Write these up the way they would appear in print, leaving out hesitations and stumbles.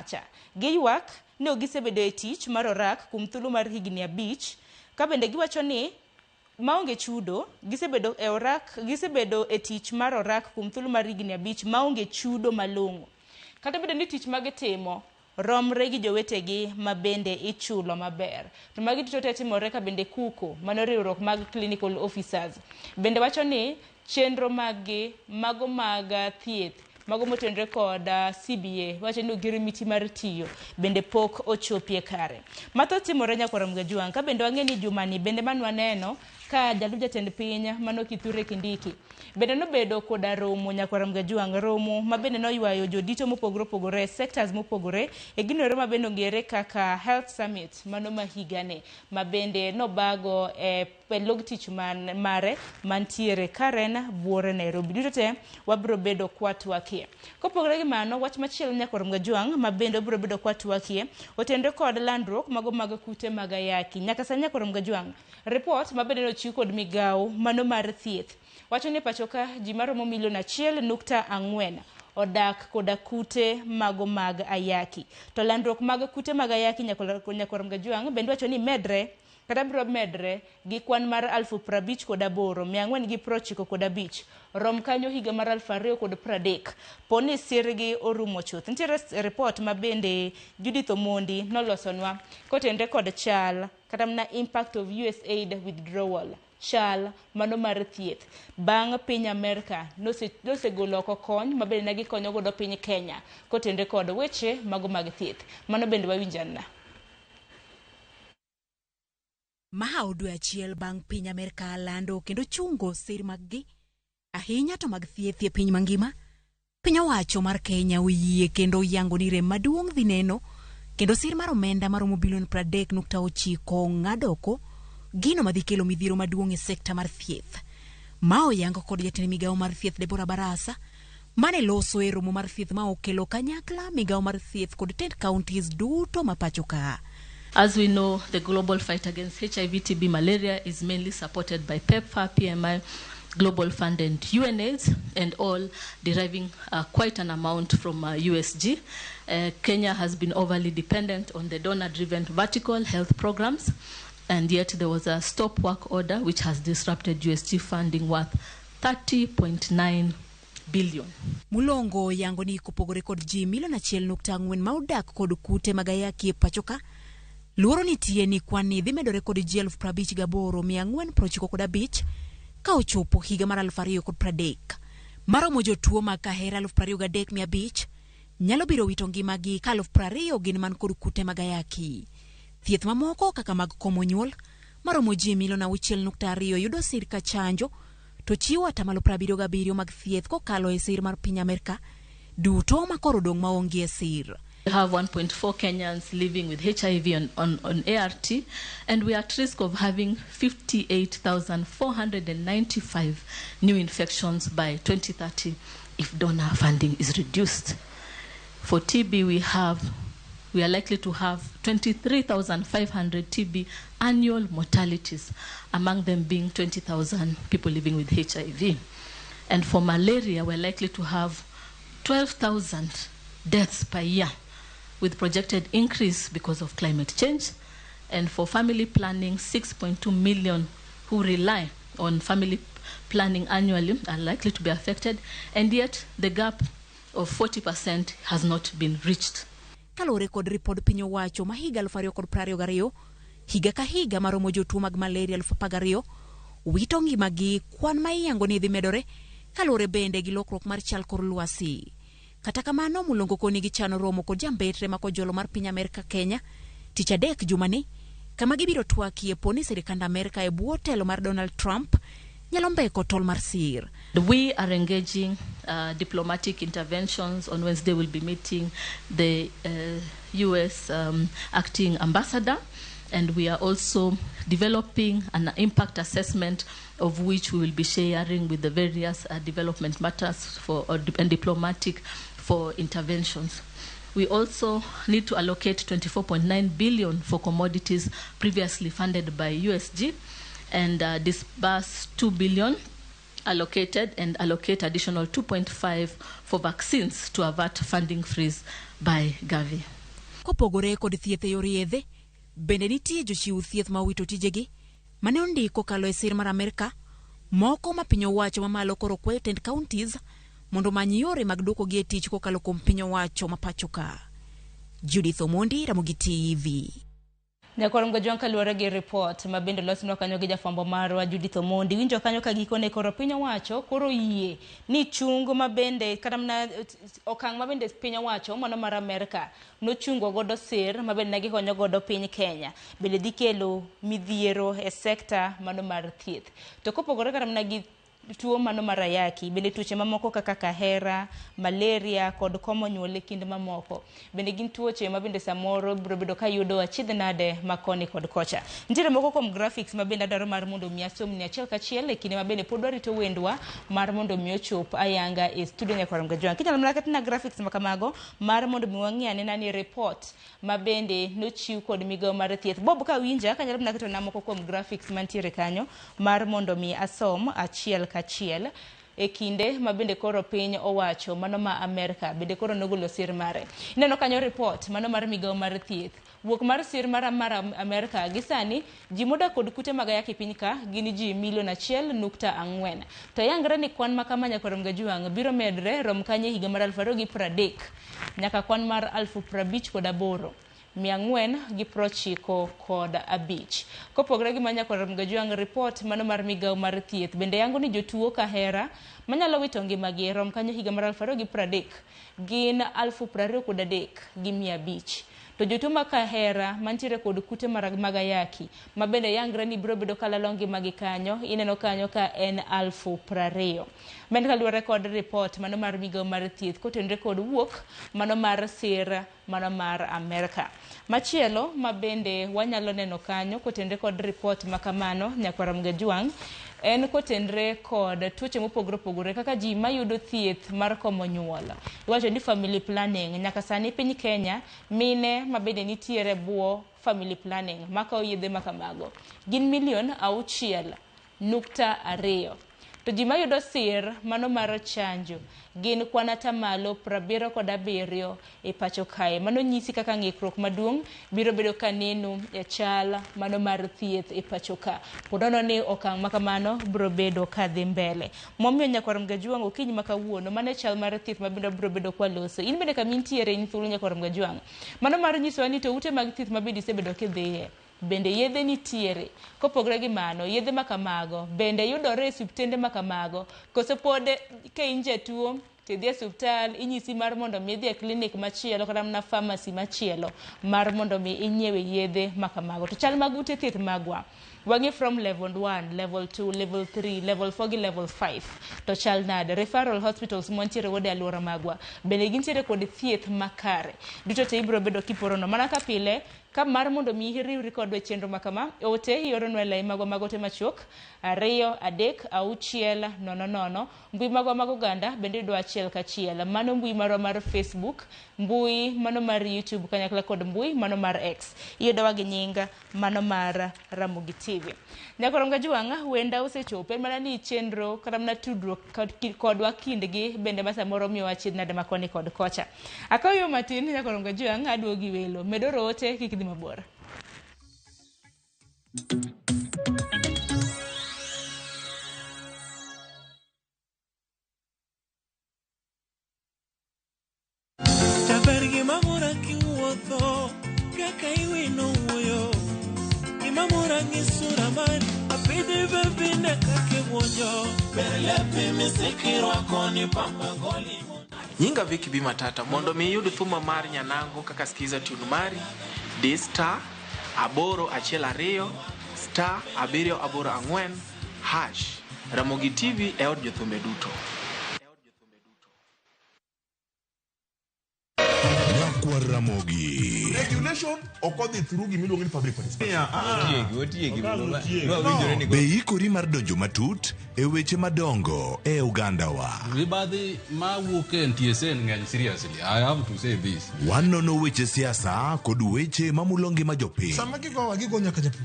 macha. Giywak ni ok gisebedo e tich mar orak kuom thuolo mar higni 5, ka bende giwacho ni maonge chudo, gisebedo e orak, gisebedo e tich mar orak kuom thuolo mar higni 5 maonge chudo malong'o. Kata obedo ni tich ma gitimo romre gi jowetegi ma bende ichulo maber. To magi duto te timore ka bende KUKO, mano riwruok mag clinical officers, bende wacho ni chenro maggi mago mag thieth, mago motenore kod CBA, wacho ni ogirimiti mar tiyo bende pok ochopie kare. Mathoth timore nyakwar Mgajuang', ka bende wang'e ni jumani bende manwaneno ka jalup jatend piny mano Kithure Kindiki bende nobedo koda romo nyakwar Mgajuang', romo ma bende noywayo jodito mopogore opogore, sectors mopogore e gino ero ma bende ong'ere kaka Health Summit mano ma higani ma bende nobago e log tich man mare mantiere Karen Buore Nairobi. Duto te wabiro bedo kwatwakie. Kopogore gi mano, wach machielo nyakwar Mgajuang' ma bende wabiro bedo kwatwakie otenore kod landruok mago mag kute mag ayaki. Nyaka sani nyakwar Mgajuang', report ma bende nochiw kod migawo mano mar thieth wacho ni pacho ka ji maromo milion 1.4 odak koda kute mago mag ayaki. To landruok mag kute mag ayaki nyakwar Mgajuang' bende wacho ni medre kata biro medre gi kwan mar 50,895 rom kanyo higa mar 2030 poni sirgi orumo chuth. Nitiere report ma bende Judith Omondi nolosonwa kotenore kod chal kata mana impact of USAID withdrawal, chal mano mar thieth bang' piny Amerka nosegolo oko kony ma bende ne gikonyo godo piny Kenya kotenore kod weche mago mag thieth. Mano bende wawinjana. Ma dwe achiel bang' piny Amerka lando kendo chungo sir maggi ahinya to mag thieth e piny mangima, piny owacho mar Kenya oyie kendo oyango ni rem maduong' dhi neno kendo sir mar omenda maromo bilion 30.9 ng'ado oko gino madhi kelo midhiero maduong' e sekta mar thieth. Ma oyango kod jatend migawo mar thieth Deborah Barasa mane loso e romo mar thieth ma okelo kanyakla migawo mar thieth kod tend counties duto ma pacho ka. As we know, the global fight against HIV, TB, malaria is mainly supported by PEPFAR, PMI, Global Fund and UNAIDS, and all deriving quite an amount from USG. Kenya has been overly dependent on the donor-driven vertical health programs, and yet there was a stop work order which has disrupted USG funding worth 30.9 billion. Mulongo yango ni kopogore kod ji milion 1.4 ma odak kod kute mag ayaki e pacho ka, luoro nitie ni kwan ni dhi medore kod ji 58,495 ka ochopo higa mar 2030. Maromo jotuo mag kahera 23,500 nyalo biro wito ngimagi ka 20,000 gin man kod kute mag ayaki. Thieth mamoko kaka mag komo nyuol maromo ji milion 6.2 yudo sir ka chanjo to chiwo 77% mag thieth kokalo e sir mar piny Amerka duto ma koro odong' maonge e sir. We have 1.4 Kenyans living with HIV on ART, and we are at risk of having 58,495 new infections by 2030 if donor funding is reduced. For TB, we are likely to have 23,500 TB annual mortalities, among them being 20,000 people living with HIV. And for malaria, we're likely to have 12,000 deaths per year, with projected increase because of climate change. And for family planning, 6.2 million who rely on family planning annually are likely to be affected, and yet the gap of 40% has not been reached. Kaluwore kod ripod piny owacho ma higa 2022, higa ka higa maromo jotuo mag malaria 12,000 wito ngimagi, kwan ma iyango ni dhi medore kaluwore bende gi lokruok mar chal kor lwasi. Kata kamano, Mulongo koni gichano romo kod jambetre ma kojolo mar piny Amerka Kenya tich adek jumani, kama gibiro twakie po ni sirikand Amerka e bwo telo mar Donald Trump nyalo mbeko tol mar sir. We are engaging diplomatic interventions. On Wednesday we'll be meeting the US acting ambassador, and we are also developing an impact assessment of which we will be sharing with the various development matters for and diplomatic for interventions. We also need to allocate 24.9 billion for commodities previously funded by USG, and disburse 2 billion allocated and allocate additional 2.5 for vaccines to avert funding freeze by Gavi. Kopogore kod thieth e yor yedhe, bende nitie jochiw thieth ma owito tijegi mane ondik kokalo e sir mar Amerka, moko ma piny owacho mamalo koro kwayo tend counties mondo omany yore mag duokogi e tich kokalo kuom piny owacho ma pacho ka. Judith Omondi, Ramogi TV. Nyakwar Mgajwang' kaluwore gi ripot ma bende olosnwa kanyo gi jafwambo marwa Judith Omondi, winjo kanyo ka gikone koro piny owacho koro yie ni chung ma bende kata mana okang' ma bende piny owacho mano mar Amerka nochungo godo sir ma bende ne gikonyo godo piny Kenya bende dhi kelo midhiero e sekta mano mar thieth. To kopogore kata mana gi tuo mano mar ayaki, bende tuoche mamoko kaka kahera, malaria kod komo nyuol e kind mamoko bende gin tuoche ma bende samoro biro bedo ka yudo achiedh nade ma koni kod kocha. Nitiere moko kuom graphics ma bende adwaro mar mondo mi asomni achiel kachiel e kinde ma bende pod warito wendwa mar mondo mi ochop ayanga e studio Nyakwar Mgajwang'. Kinyalo mana ketna graphics ma kamago mar mondo mi wang'i anena ni report ma bende nochiw kod migawo mar thieth. Bob ka winja kanyalo mana ketona moko kuom graphics mantiere kanyo mar mondo mi asom achiel kachiel e kinde ma bende koro piny owacho mano ma Amerka bende koro nogolo sir mare. Ineno kanyo report mano mar migawo mar thieth. Wuok mar sir mar Amerka gi sani ji modak kod kute mag ayaki piny ka gin ji milion 1.4. To yangre ni kwan ma kama Nyakwar Mgajwang' biro medre rom kanye higa mar 2030 nyaka kwan mar 58,495. Kopogore gi ma Nyakwar Mgajwang' report mano mar migawo mar thieth bende yango ni jotuo kahera manyalo wito ngimagi rom kanyo higa mar 2030 gin 23,500. To jotuo ma kahera mantiere kod kute mag ayaki ma bende yangre ni biro bedo kalalo ngimagi kanyo ineno kanyo ka en 20,000. Bende kaluwore kod report mano mar migawo mar thieth kotenore kod wuok mano mar sir mano mar Amerka. Machielo ma bende wanyalo neno kanyo kotenore kod report ma kamano Nyakwar Mgajwang' en kotenre kod tuoche mopogore opogore kaka ji mayudo thieth mar komo nyuol. Iwacho ni family planning nyaka sani piny Kenya mine ma bende nitiere bwo family planning makawo yedhe ma kamago gin milion 6.2. To ji mayudo sir mano mar chanjo gin kwan atamalo 77 e pacho kae. Mano nyisi kaka ng'ikruok maduong' biro bedo ka neno e chal mano mar thieth e pacho ka. Ponono ni okang' ma kamano biro bedo ka dhi mbele. Momiyo Nyakwar Mgajwang' okinyi ma kawuono mano e chal mar thieth ma bende biro bedo kwaloso. In bende kama intiere in thuolo Nyakwar Mgajwang'. Mano mar nyisowa ni to ute mag thieth ma bende isebedo kidhiye bende yedhe nitiere. Kopogore gi mano, yedhe ma kamago bende yudore e osiptende ma kamago koso pod ka in jatuo tidhi e osiptal inyisi mar mondo mi idhi e klinik machielo kata mana pharmacy machielo mar mondo mi inyiewe yedhe ma kamago. To chal mag ute thieth magwa wang'i from level 1, level 2, level 3, level 4 gi level 5. To chal nade? Referral hospitals mantiere godo e alwora magwa bende gintiere kod thieth makare. Duto te ibiro bedo kiporono mana ka pile ka mar mondo mi iriwri kodwa e chenro ma kama ote ioronwa e lai magwa mag ote machuok 2 3 6 0 0. Mbui magwa mag oganda bende yudo achiel kachiel. Mano mbui marwa mar Facebook, mbui mano mar YouTube kanyakla kod mbui mano mar X. Iyudowa gi nying mano mar Ramogi TV. Nyakwar Mgajwang' wenda osechopo en mana ni chenro kata mana tudruok kodwa kindgi bende ma samoro miyowa achiedh nade ma koni kod kocha. Akawo yo matin Nyakwar Mgajwang' aduogi welo. Med oro ote kik idhi mabor. Jaber gima mora kiwuotho kaka iwino wuoyo gima mora gi sura mari apidhi bebine kaka iwuonjo ber lepi misikirwako ni pamba goli. Nyinga Vicky B Matata mondo mi iyud thuma mar Nyanango kaka skiza tune mari di star 8 1 2 star 7 8 4 hash. Ramogi TV e od jothumbe duto. Nyakwar Ramogi. Regulation ok odhi through gimiluongo ni public participation. Be ikori mar donjo matut e weche madongo e ogandawa. Mibadhi mawuok e NTSA ng'eny seriously. I have to say this. Wanono weche siasa kod weche mamulo ngima jopiny. Sama gigowa gigo nyaka japur.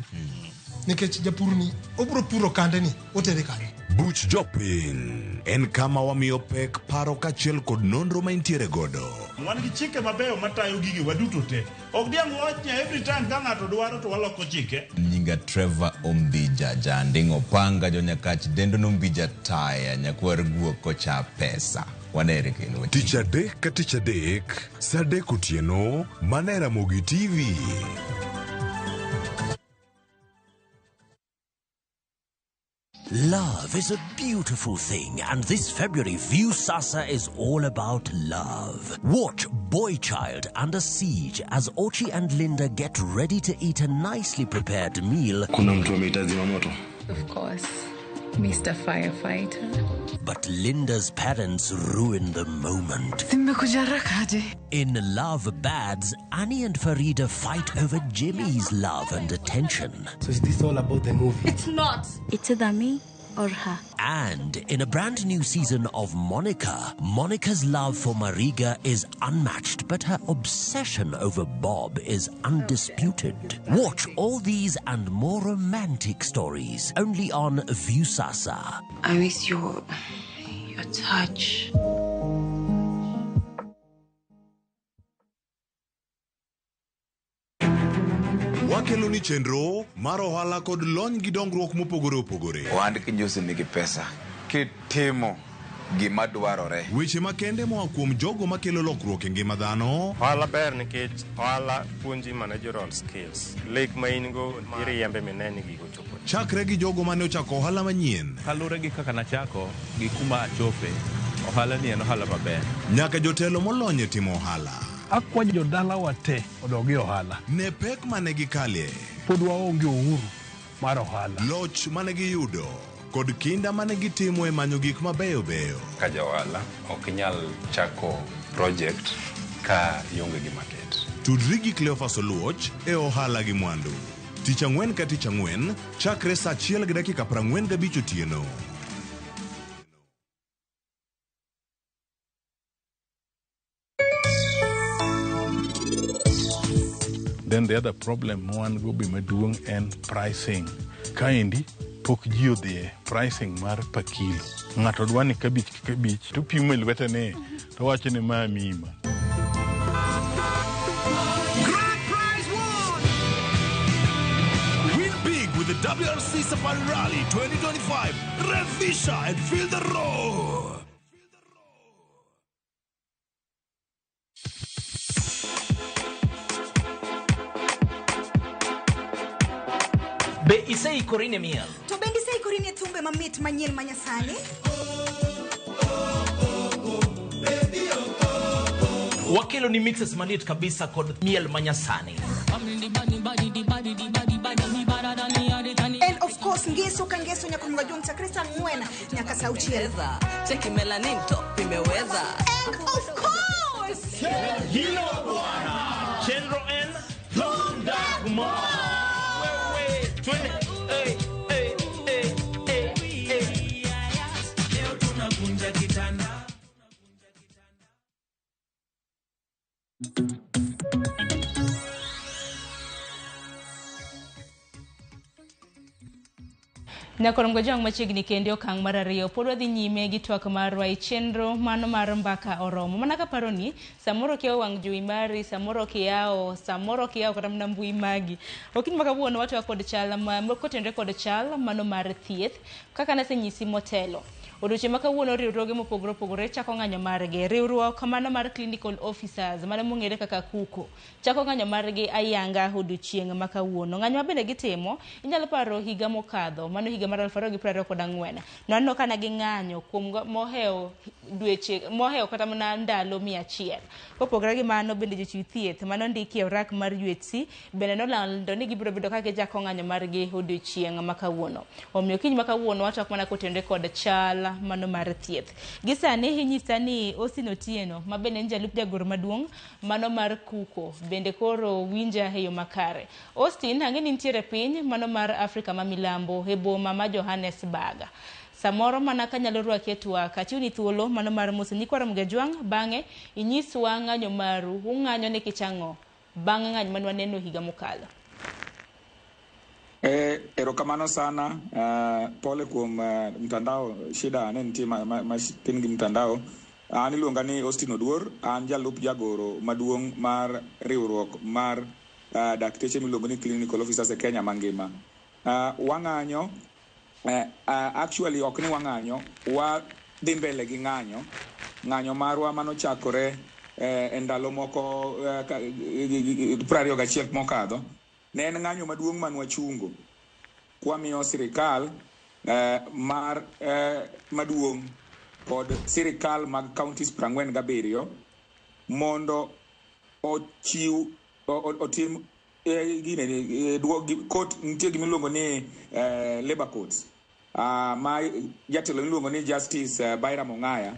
Nikech japur ni obro puro kande ni otere kanye. Buch jopiny en kama wamiyo pek paro kaachiel kod nonro ma intiere godo. Wan gi chike mabeyo matayo gige waduto te. Ok diang' wach ni every time ka ng'ato dwaro to waloko chike. Nyinga Trevor Ombija Janding' Opanga jonyakach dendo nombija taya nyakwar guok kocha pesa. Wanere kendo. Tich adek ka tich adek, sa adek otieno, mana e Ramogi TV. Love is a beautiful thing, and this February, Viusasa is all about love. Watch Boy Child Under Siege as Ochi and Linda get ready to eat a nicely prepared meal. Kuna mtu amehitaji moto. Of course, Mr. Firefighter. But Linda's parents ruin the moment. Nimekuja haraka aje? In Love Bads, Annie and Farida fight over Jimmy's love and attention. So is this all about the movie? It's not. It's either me or her. And in a brand new season of Monica, Monica's love for Mariga is unmatched, but her obsession over Bob is undisputed. Watch all these and more romantic stories only on Viusasa. I miss your touch. Wakelo ni chenro mar ohala kod lony gi dongruok mopogore opogore. Ohand kinjusi nigi pesa kitimo gima dwarore. Weche makende moa kuom jogo makelo lokruok e ngima dhano. Ohala ber nikech ohala puonji managerial skills. Lek ma in go iriembe mine ni gigo chopo. Chakre gi jogo mane ochako ohala manyien. Kaluwore gi kaka nachako gi kuma achope, ohala ni en ohala maber. Nyaka jotelo molony e timo ohala. Akwayo jodalawa te odog e ohala. Ne pek mane gikalie. Pod waonge uhuru mar ohala. Loch mane giyudo kod kinda mane gitimo e manyo gik mabeyo beyo. Ka ja ohala ok inyal chako project ka ionge gi market. Tudri gi Cleophas Oluoch e ohala gi mwandu. Tich ang'wen ka tich ang'wen chakre saa 1:45 otieno. Then the other problem wan go be maduong' en pricing. Kaendi pok ji odhiye pricing mar per kilo. Ng'ato dwa ni kabich ka kabich to pimo e lwete ni to wacho ni ma mima. Grand prize won! Win big with the WRC Safari Rally 2025. Revisha and feel the roar. Be iseikori ne miel? To bende iseikori ne thumbe mamit manyien manyasani? Wakelo ni mixes maliet kabisa kod miel manyasani. And of course ngeso ka ngeso nyaka mga chakre saa 4 nyaka saa 6. Cheki melanin top imeweza. And of course Hilo bwana. Chenro en Thunda Mo. Nyakoro mgojwang' machiegni kende okang' mar ariyo pod wadhi nyime gi twak marwa e chenro mano mar mbaka oromo. Mana kaparo ni samoro kiyawo wang' jowi mari, samoro kiyawo kata mana mbui magi. Okinyi ma kawuono watwak kod chal kotenore kod chal mano mar thieth kaka nasenyisi motelo. Odiochieng' ma kawuono riwruoge mopogore opogore chako ng'anyo margi. Riwruok mano mar clinical officers mano mong'ere kaka KUKO chako ng'anyo margi ayanga odiochieng' ma kawuono. Ng'anyo ma bende gitimo inyalo paro higa mokadho mano higa mar 2024. Naneno kana ging'anyo kuom mohewo dweche mohewo kata mana ndalo 100. Kopogore gi mano bende jochiw thieth mano ndiki e orak mar UHC bende nolando ni gibiro bedo ka gichako ng'anyo margi odiochieng' ma kawuono. Omiyo kiny ma kawuono watwak mana kotenore kod chal mano mar thieth. Gi sani inyisa ni Austin Otieno ma bende en jalup jagoro maduong' mano mar KUKO bende koro winja e yo makare. Austin ang'e ni nitiere piny mano mar Afrika ma milambo e boma ma Johannesburg. Samoro mana kanyalo rwaki e twak achiwni thuolo mano mar moso nyikwa Ramogi Ajwang' bang'e inyiswa ng'anyo maru ung'anyo nikech ang'o bang' ng'anyo mane waneno higa mokalo. Erokamano sana, pole kuom mtandao, shida ne nitie ma tin gi mtandao. An iluonga ni Austin Oduor, an jalup jagoro maduong' mar riwruok mar dakteche miluongo ni Clinical Officers e Kenya mangima. Wang'anyo, actually ok ni wang'anyo, wadhi mbele gi ng'anyo. Ng'anyo marwa manochakore e ndalo moko 21 mokadho, ne en ng'anyo maduong' manwachungo kwamiyo sirikal mar maduong' kod sirikal mag counties 47 mondo ochiw otim gine court. Nitie gima iluongo ni labor courts ma jatelo miluongo ni Justice Byram Ong'aya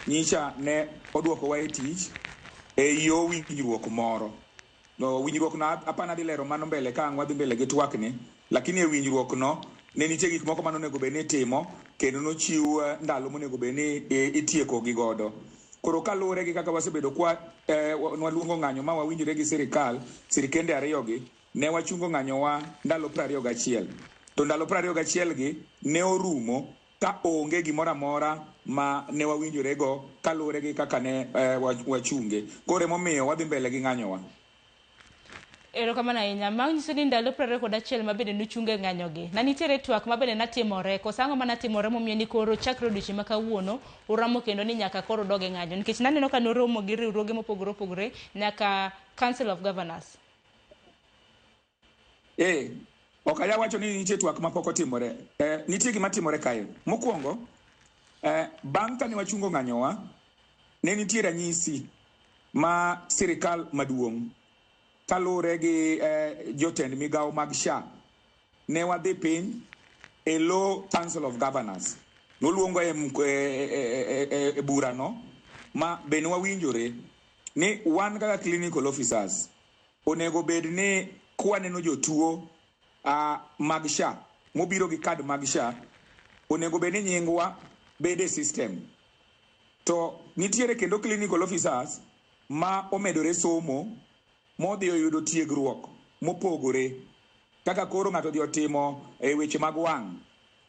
nyicha ne oduokowa e tich e yo winjruok moro. No winjruok no apana dhi lero mano mbele ka ang' wadhi mbele gi twak ni, lakini e winjruok no ne nitie gik moko mane onego bed ni itimo kendo nochiw ndalo monego bed ni itieko gi godo. Koro kaluwore gi kaka wasebedo kwa nwaluongo ng'anyo ma wawinjore gi sirikal, sirikende ariyo gi ne wachungo ng'anyowa ndalo 21, to ndalo 21 gi ne orumo ka onge gimoro amora ma ne wawinjore go kaluwore gi kaka ne wachunge. Koro emomiyo wadhi mbele gi ng'anyowa. Erokamano ahinya. Ma nyiso ni ndalo 21 ma bende nuchunge ng'anyogi. Na nitiere twak ma bende natimore, koso ang'o manatimore momiyo ni koro chakre odiochieng' ma kawuono uramo kendo ni nyaka koro udog e ng'anyo. Nikech naneno ka nuromo gi riwruoge mopogore opogore nyaka Council of Governors. Ok anya wacho ni nitie twak mapok otimore. Nitie gima timore kae. Mokwongo, bang' kane wachungo ng'anyowa, ne nitie ranyisi ma sirikal maduong' kaluwore gi jotend migawo mag SHA ne wadhi piny e low Council of Governors. Noluongo e burano ma be ne wawinjore ni wan kaka clinical officers onego bed ni kwaneno jotuo mag SHA mobiro gi kad mag SHA, onego bed ni nyingwa bede e system. To nitiere kendo clinical officers ma omedore somo modhi oyudo tiegruok mopogore, kaka koro ng'ato odhi otimo e weche mag wang',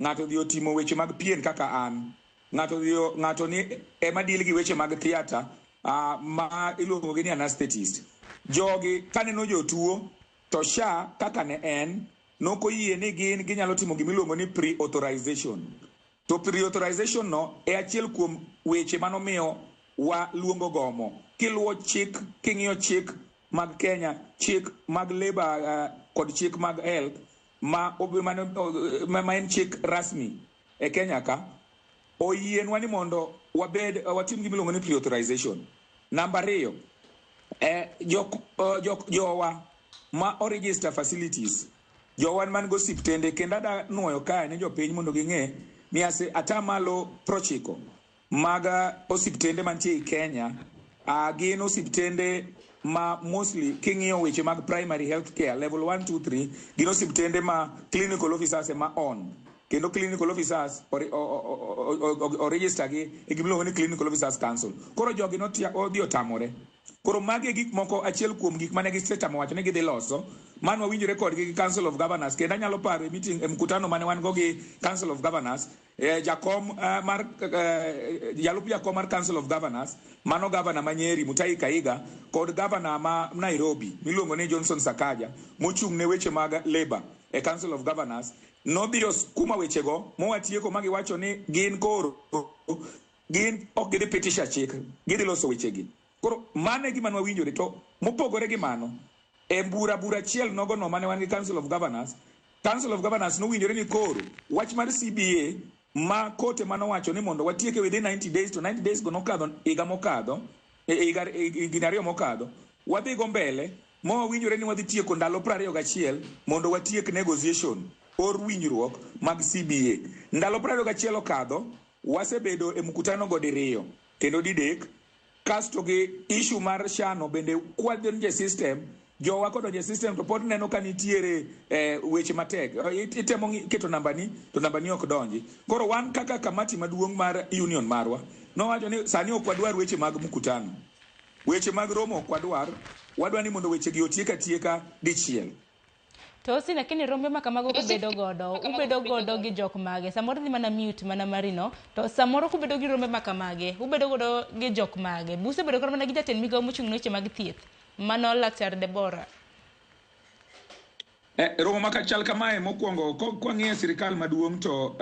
ng'ato odhi otimo weche mag pien kaka an, ng'ato ni ema deal gi weche mag theatre ma iluongo gi ni anesthetist. Jogi kaneno jotuo to SHA kaka ne en nokoyie ni gin ginyalo timo gimiluongo ni pre-authorization. To pre-authorization no e achiel kuom weche manomiyo waluongo gomo. Kiluwo chik, king'iyo chik mag Kenya, chik mag labor kod chik mag health ma en chik rasmi e Kenya ka, oyienwa ni mondo wabed watim gimiluongo ni pre-authorization. Namba 2, jowa ma o-register facilities, jowa man go osiptende, kendo ada nuoyo kae ne jopiny mondo ging'e ni 90% mag osiptende mantie e Kenya gin osiptende ma mostly king'iyo weche mag primary health care level 1, 2, 3 gin osiptende ma clinical officers ema on, kendo clinical officers o-register gi e gimiluongo ni Clinical Officers Council. Koro jogi odhi otamore. Koro magi e gik moko achiel kuom gik mane gisetamo wacho ni gidhi loso, mano wawinjore kodgi gi Council of Governors. Kendo anyalo paro e meeting, e mkutano mane wan go gi Council of Governors, jakom mar jalup jakom mar Council of Governors, mano governor ma Nyeri Mutahi Kahiga kod governor ma Nairobi miluongo ni Johnson Sakaja mochung' ne weche mag labor e Council of Governors, nodhi oskuma wechego mowatieko ma giwacho ni gin koro gin ok gidhi pitisha chik, gidhi loso wechegi. Koro mano e gima nwawinjore. To mopogore gi mano, e bura achiel nogono mane wan gi Council of Governors, Council of Governors nowinjore ni koro wach mar CBA ma kote manowacho ni mondo watieke within 90 days, to 90 days go nokadho higa mokadho, higni 2 mokadho, wadhi go mbele ma wawinjore ni wadhi tieko ndalo 21 mondo watiek negotiation or winjruok mag CBA. Ndalo 21 okadho, wasebedo e mkutano go diriyo kendo didek, kasto gi issue mar SHA no bende kwadonje system, jowa kodonje system to pod neno ka nitiere weche matek. Itemo keto nambani to nambani ok donji. Koro wan kaka kamati maduong' mar union marwa nowacho ni sani ok wadwar weche mag mkutano, weche mag romo ok wadwar, wadwa ni mondo wechegi otiek atieka dichiel. To Austin, lakini rombe ma kamago kubedo godo, ubedo godo gi jok mage? Samoro dhi mana mute mana marino, to samoro kubedo gi rombe ma kamage, ubedo godo gi jok mage? Busebedo kata mana gi jatend migawo mochung' ne weche mag thieth, mano Laktar Deborah. Romo machal kamae mokwongo kwang'iyo sirikal maduong' to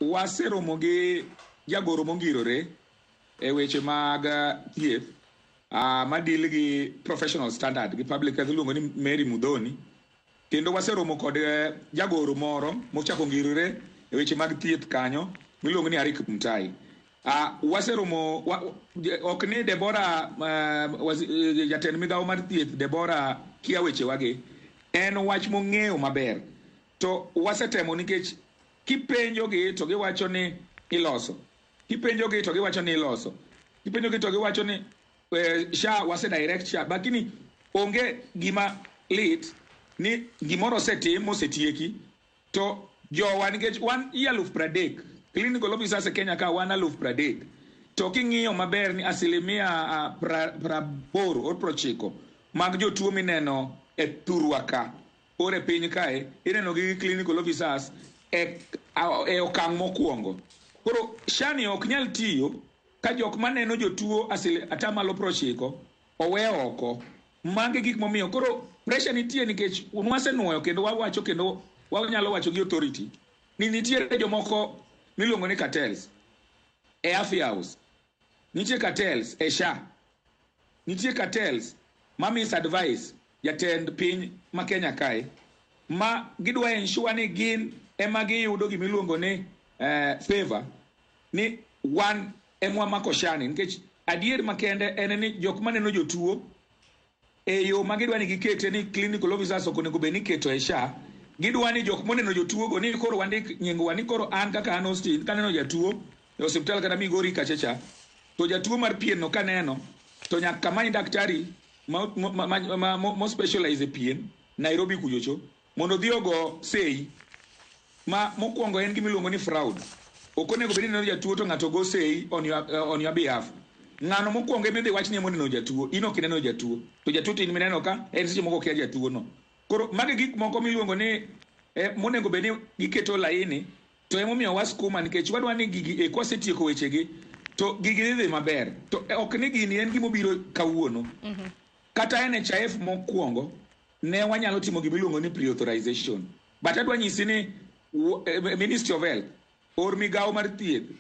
waseromo gi jagoro mongirore e weche mag thieth madil gi professional standard gi public health iluongo ni Mary Muthoni. Kendo waseromo kod jagoro moro mochako ngirore e weche mag thieth kanyo miluongo ni Arik Mtai. Waseromo ok ni Deborah jatend migawo mar thieth Deborah kia weche wagi, en wach mong'eyo maber. To wasetemo nikech kipenjogi to giwacho ni iloso, kipenjogi to giwacho ni iloso, kipenjogi to giwacho ni SHA wase direct SHA, lakini onge gima lit ni gimoro osetim mosetieki to jowa nikech wan i 30,000 clinical officers e Kenya ka wan 30,000 to king'iyo maber ni asilimia 80 or 90 mag jotuo mineno e thurwa ka or e piny kae ineno gi clinical officers e okang' mokwongo. Koro SHA ni ok nyal tiyo ka jok maneno jotuo 90% owe oko. Magi gik momiyo koro pressure nitie nikech wasenuoyo kendo wawacho kendo wanyalo wacho gi authority ni nitiere jomoko miluongo ni cartels e Afya House, nitie cartels e SHA, nitie cartels ma misadvise jatend piny ma Kenya kae ma gidwa ensure ni gin ema giyudo gimiluongo ni favor ni wan emwa mako SHA ni nikech adier makende en ni jok maneno jotuo e yo ma gidwa ni gikete ni clinical officers ok onego bed ni iketo e SHA, gidwa ni jok moneno jotuo go ni koro wandik nyingwa ni koro an kaka an Austin kaneno jatuo e osiptal kata Migori kachacha to jatuo mar pien no kaneno to nyaka many daktari mo specialize e pien Nairobi kuchocho mondo odhi ogo sei ma mokwongo en gimiluongo ni fraud. Ok onego bed ni ineno jatuo to ng'ato go sei on your behalf. Ng'ano mokwongo ema idhi wach ni ema oneno jatuo, in ok ineno jatuo to jatuo to in mineno ka en seche moko okia jatuo no. Koro magi gik moko miluongo ni monego bed ni giketo laini to emomiyo waskuma nikech wadwa ni gigi kwasetieko wechegi to gigi dhi maber. To ok ni gini en gimobiro kawuono. Kata NHIF mokwongo ne wanyalo timo gimiluongo ni pre-authorization. But adwa nyisi ni Ministry of Health or migawo mar thieth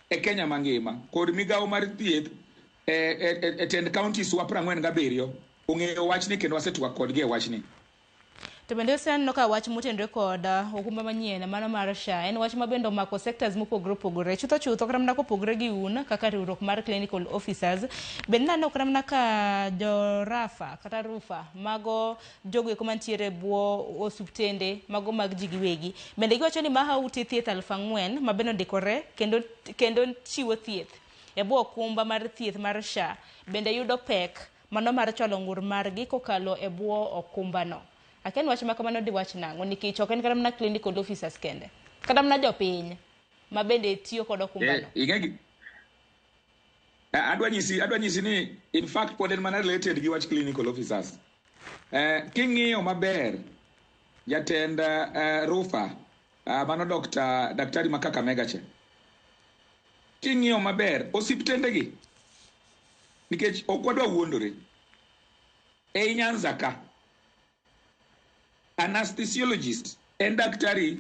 e Kenya mangima kod migawo mar thieth e tend counties wa 47 ong'eyo wachni kendo wasetwak kodgi e wachni. To bende oseneno ka wach motenore kod okumba manyien mano mar SHA en wach ma bende omako sectors mopogore opogore. Chutho chutho kata mana kopogore gi un kaka riwruok mar clinical officers, bende naneno kata mana ka jo RAFA kata RUFA mago jogo eko mantiere e bwo osuptende mago mag ji giwegi. Bende giwacho ni maha ute thieth 4,000 ma bende ondikore kendo chiwo thieth e bwo okumba mar thieth mar SHA bende yudo pek mano mar chwalo ng'ur margi kokalo e bwo okumbano. Akia ni wach ma kamano diwach nang'o nikech ok en kata mana clinical officers kende, kata mana jopiny ma bende tiyo kod okumbano. Adwa nyisi ni in fact pod en mana related gi wach clinical officers. King'iyo maber jatend RUFA mano daktari ma Kakamega cha, king'iyo maber osiptendegi nikech ok wadwa wuondore ei Nyanza ka anesthesiologist en daktari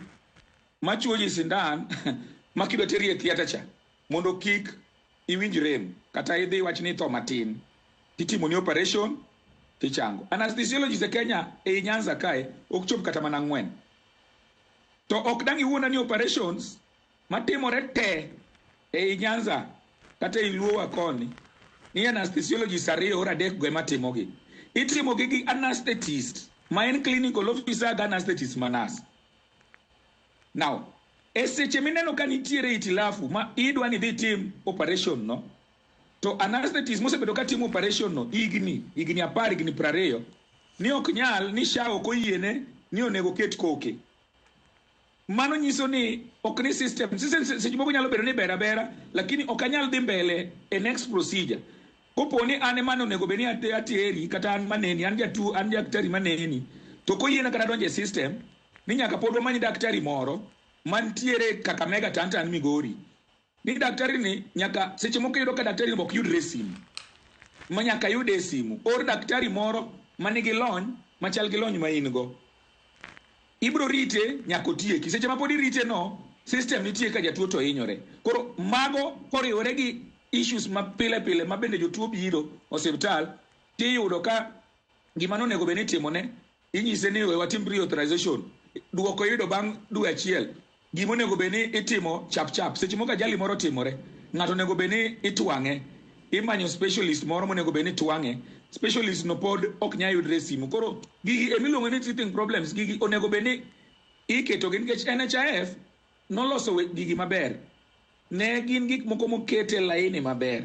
machuo ji sindan ma kidwa teri e theatre cha mondo kik iwinj rem kata idhi wach ni itho matin titimoni operation tichango. Anesthesiologist e Kenya ei Nyanza kae ok chop kata mana 4. To ok dang' iwuonda ni operations matimore te ei Nyanza kata ei Luowa koni ni anesthesiologist 2 or 3 go ema timogi. Itimogi gi anesthetist ma en clinical officer ga anesthetist ma nurse. Now, e seche mineno ka nitiere itilafu ma idwa ni dhi tim operation no, to anesthetist mosebedo ka timo operation no higni 10, higni 20, ni ok nyal, ni SHA ok oyiene ni onego ket koke. Mano nyiso ni ok ni system seche moko nyalo bedo ni ber abera, lakini ok anyal dhi mbele e next procedure. Kopo ni an ema onego bed ni ateri kata an maneni, an jatuo, an daktari maneni, To koyiena kata donjo e system, ni nyaka pod wamany daktari moro mantiere Kakamega to an Migori. Ni daktari ni nyaka seche moko iyudo ka daktari ni ok yudre e simu. Ma nyaka yude e simu. Or daktari moro manigi lony machal gi lony ma in go. Ibro rite nyaka otieki. Seche ma pod irite no, system nitie ka jatuo to hinyore. Koro mago koriwore gi issues ma pile pile ma bende jotuo biro osiptal, tiyudo ka gima nonego bed ni itimone, inyise ni we watim pre-authorization. Duoko iyudo bang' dwe achiel. Gima onego bed ni itimo chap chap. Seche moko ajali moro timore, ng'ato onego bed ni itwang'e. Imanyo specialist moro monego bed ni twang'e. Specialist no pod ok nyal yudre e simu. Koro gigi emiluongo ni teething problems, gigi onego bed ni iketogi nikech NHIF noloso gigi maber. Ne gin gik moko moket e laini maber.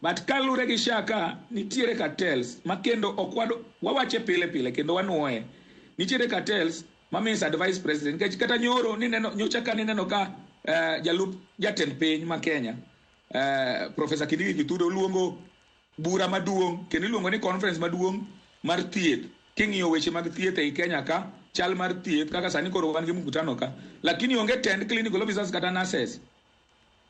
But kalure gi SHA ka, nitiere cartels ma kendo ok wawache pile pile kendo wanuoye. Nitiere cartels ma misadvise president. Nikech kata nyoro nineno, nyocha ka nineno ka jalup jatend piny ma Kenya, Professor Kindiki Kithure oluongo bura maduong' kendo iluongo ni conference maduong' mar thieth. King'iyo weche mag thieth ei Kenya ka, chal mar thieth kaka sani koro wan gi mkutano ka, lakini onge tend clinical officers kata nurses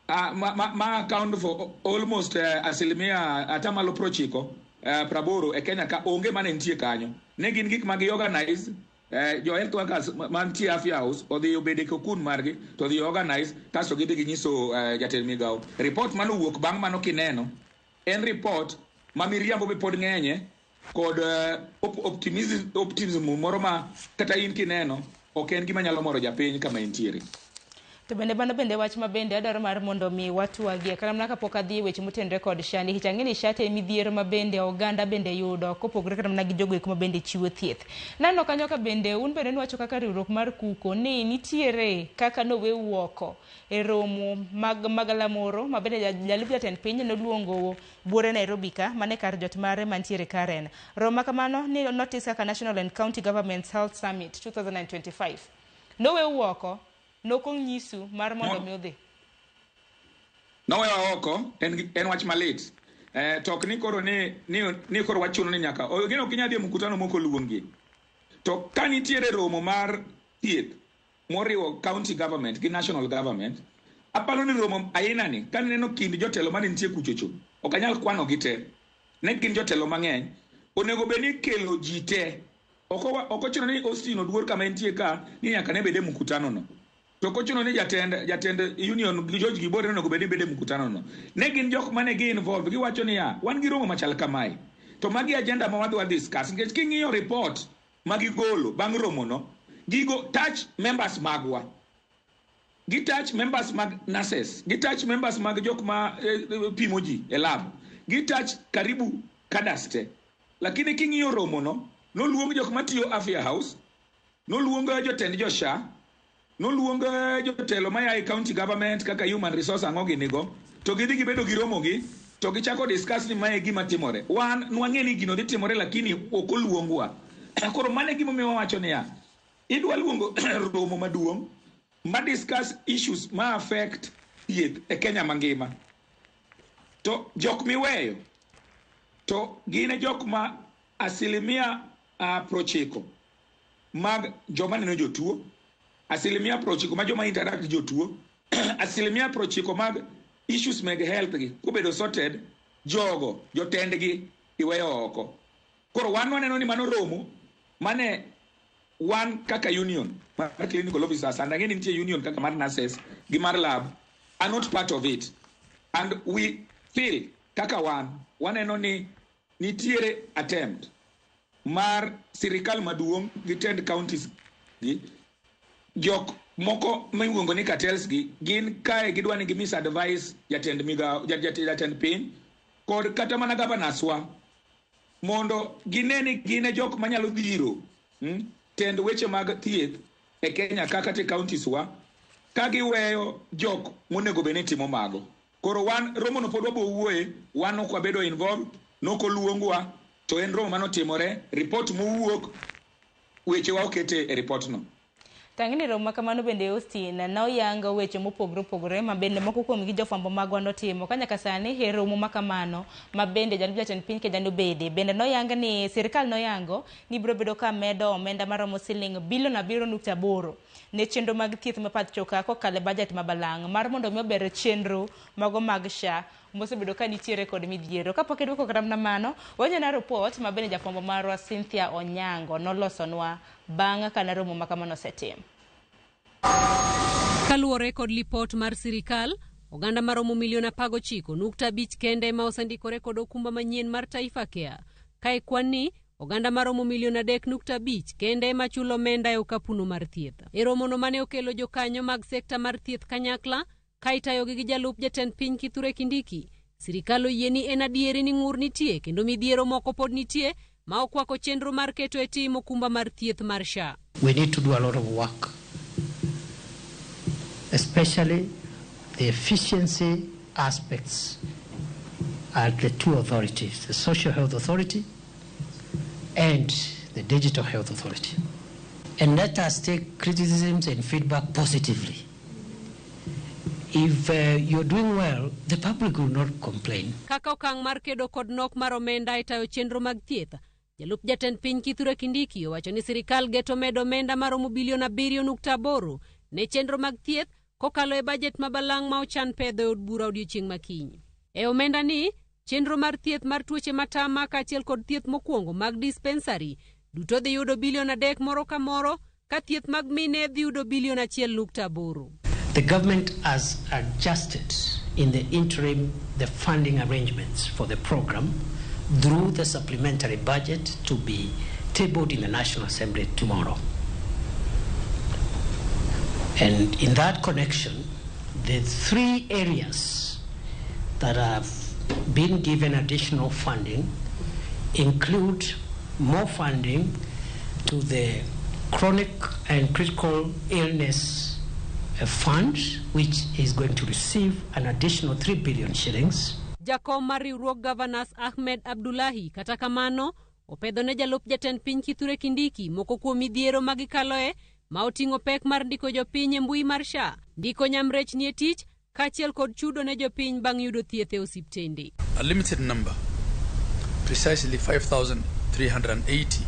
ma account for almost asilimia atamalo 90 80 e Kenya ka onge mane nitie kanyo. Ne gin gik ma gi organize, jo health workers mantie Afya House odhi obedo e cocoon margi to odhi organize kasto gidhi ginyiso jatend migawo. Report manowuok bang' mano kineno en report ma miriambo be pod ng'enye kod optimism moro ma kata in kineno ok en gima nyalo moro japiny kama entiere. To bende mano bende wach ma bende adwaro mar mondo mi watwagie kata mana kapok adhi e weche motenore kod SHA, nikech ang'e ni SHA te midhiero ma bende oganda bende yudo kopogore kata mana gi jogo eko ma bende chiwo thieth. Naneno kanyo ka bende un bende nuwacho kaka riwruok mar KUKO ni nitiere kaka noweu oko e romo mag magalamoro ma bende jalup jatend piny noluongo buore Nairobi ka mane kar jot mare mantiere Karen. Romo ma kamano ni notice kaka National and County Governments Health Summit 2025. Noweu oko, nokong'isu mar mondo mi udhi. Nowewa oko, en wach malit. To ok ni koro ni koro wachuno ni nyaka gino ok inyal dhi e mkutano mok oluongi. To ka nitiere romo mar thieth moriwo county government gi national government, aparo ni romo aina ni ka nineno kind jotelo mane nitie kuchocho, ok anyal kwano gi te. Ne gin jotelo mang'eny, onego bed ni kelo ji te. Ok ochuno ni Austin Oduor kama entie ka ni nyaka ne bed e mkutano no. To ok ochuno ni jatend union George Gibore onego bed ni bede e mkutano no. Ne gin jok mane gi involve, giwacho niya, wan gi romo machal kamae. To magi agenda ma wadwa discuss, nikech king'iyo report ma gigolo bang' romo no, gigo touch members magwa. Gi touch members mag nurses, gi touch members mag jok ma pimo ji e lab, gi touch karibu cadres te. Lakini king'iyo romo no, noluong jok matiyo Afya House, noluong jotend jo SHA, noluong jotelo maya e county government kaka human resource ang'o ginigo, to gidhi gibedo gi romo gi, to gichako discuss ni mae gima timore. Wan nwang'e ni gino dhi timore lakini ok oluongwa. Koro mano e gimomiyo wawacho niya, idwa luongo romo maduong' ma discuss issues ma affect thieth e Kenya mangima. To jok miweyo to gin e jok ma asilimia 90 mag joma neno jotuo, asilimia 90 ma joma interact gi jotuo, asilimia 90 mag issues mag health gi kobedo sorted, jogo jotendgi iweyo oko. Koro wan waneno ni mano romo mane wan kaka union mar clinical officers, and ang'e ni nitie union kaka mar nurses gi mar lab are not part of it, and we feel kaka wan waneno ni nitiere attempt mar sirikal maduong' gi tend counties gi jok moko miluongo ni cartels gi gin kae gidwa ni gi misadvise jatend migao, jatend piny kod kata mana governors wa mondo gine ni gin e jok manyalo dhiro tend weche mag thieth e Kenya kaka te counties wa ka giweyo jok monego bed ni timo mago. Koro wan romo no pod wabo wuoye, wan ok wabedo involved, nokoluongwa, to en romo manotimore, report mowuok, weche wa okete e report no. Tang'ni romo makamano bende Austin noyango weche mopogore opogore ma bende moko kuomgi jofwambo magwa notimo ka nyaka sani e romo makamano ma bende jalup jatend piny Kenya nobede. Bende noyang ni sirikal noyango ni biro bedo ka medo omenda maromo siling bilion 7.8 ne chenro mag thieth ma pacho ka kokalo e bajet ma balang' mar mondo mi ober chenro mago mag SHA mosebedo ka nitiere kod midhiero. Kapok idwoko kata mana mano, wanyalo report ma bende jafwambo marwa Cynthia Onyango nolosonwa bang' ka romo ma kamano osetim. Kaluwore kod lipot mar sirikal, oganda maromo milion 19.5 kende ema osendikore kod okumba manyien mar Taifa Care. Ka e kwan ni, oganda maromo milion 3.5 kende ema chulo omenda e okapuno mar thieth. E romono mane okelo jokanyo mag sekta mar thieth kanyakla, ka itayogi gi jalup jatend piny Kithure Kindiki, sirikal oyie ni en adieri ni ng'ur nitie kendo midhiero moko pod nitie ma okwako chenro mar keto e tim okumba mar thieth mar SHA. We need to do a lot of work, especially the efficiency aspects at the two authorities, the Social Health Authority and the Digital Health Authority. And let us take criticisms and feedback positively. If you're doing well, the public will not complain. Kaka okang' mar kedo kod nok mar omenda e tayo chenro mag thieth, jalup jatend piny Kithure Kindiki owacho ni sirikal geto medo omenda maromo bilion 7.8 ne chenro mag thieth kokalo e bajet ma balang' ma ochan pedho e od bura odiochieng' makiny. E omenda ni, chenro mar thieth mar tuoche matama kaachiel kod thieth mokwongo mag dispensary duto dhi yudo bilion 3 moro ka moro, ka thieth mag mine dhi yudo bilion 1.8. The government has adjusted in the interim the funding arrangements for the program through the supplementary budget to be tabled in the National Assembly tomorrow. And in that connection, the three areas that have been given additional funding include more funding to the chronic and critical illness fund, which is going to receive an additional 3 billion shillings. Jakom mar riwruog Governors Ahmed Abdullahi kata kamano opedho ne jalup jatend piny Kithure Kindiki moko kuom midhiero ma gikaloe ma oting'o pek mar ndiko jopiny e mbui mar SHA, ndiko nyamrechni e tich kaachiel kod chudo ne jopiny bang' yudo thieth e osiptende. A limited number, precisely 5,380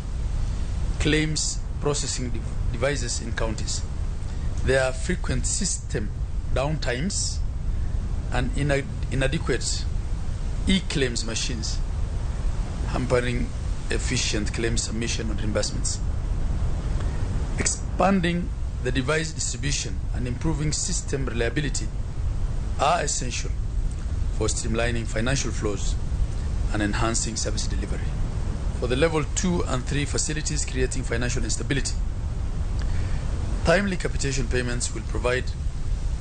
claims processing devices in counties. There are frequent system downtimes and inadequate e-claims machines, hampering efficient claim submission and reimbursements. Expanding the device distribution and improving system reliability are essential for streamlining financial flows and enhancing service delivery. For the level 2 and 3 facilities creating financial instability, timely capitation payments will provide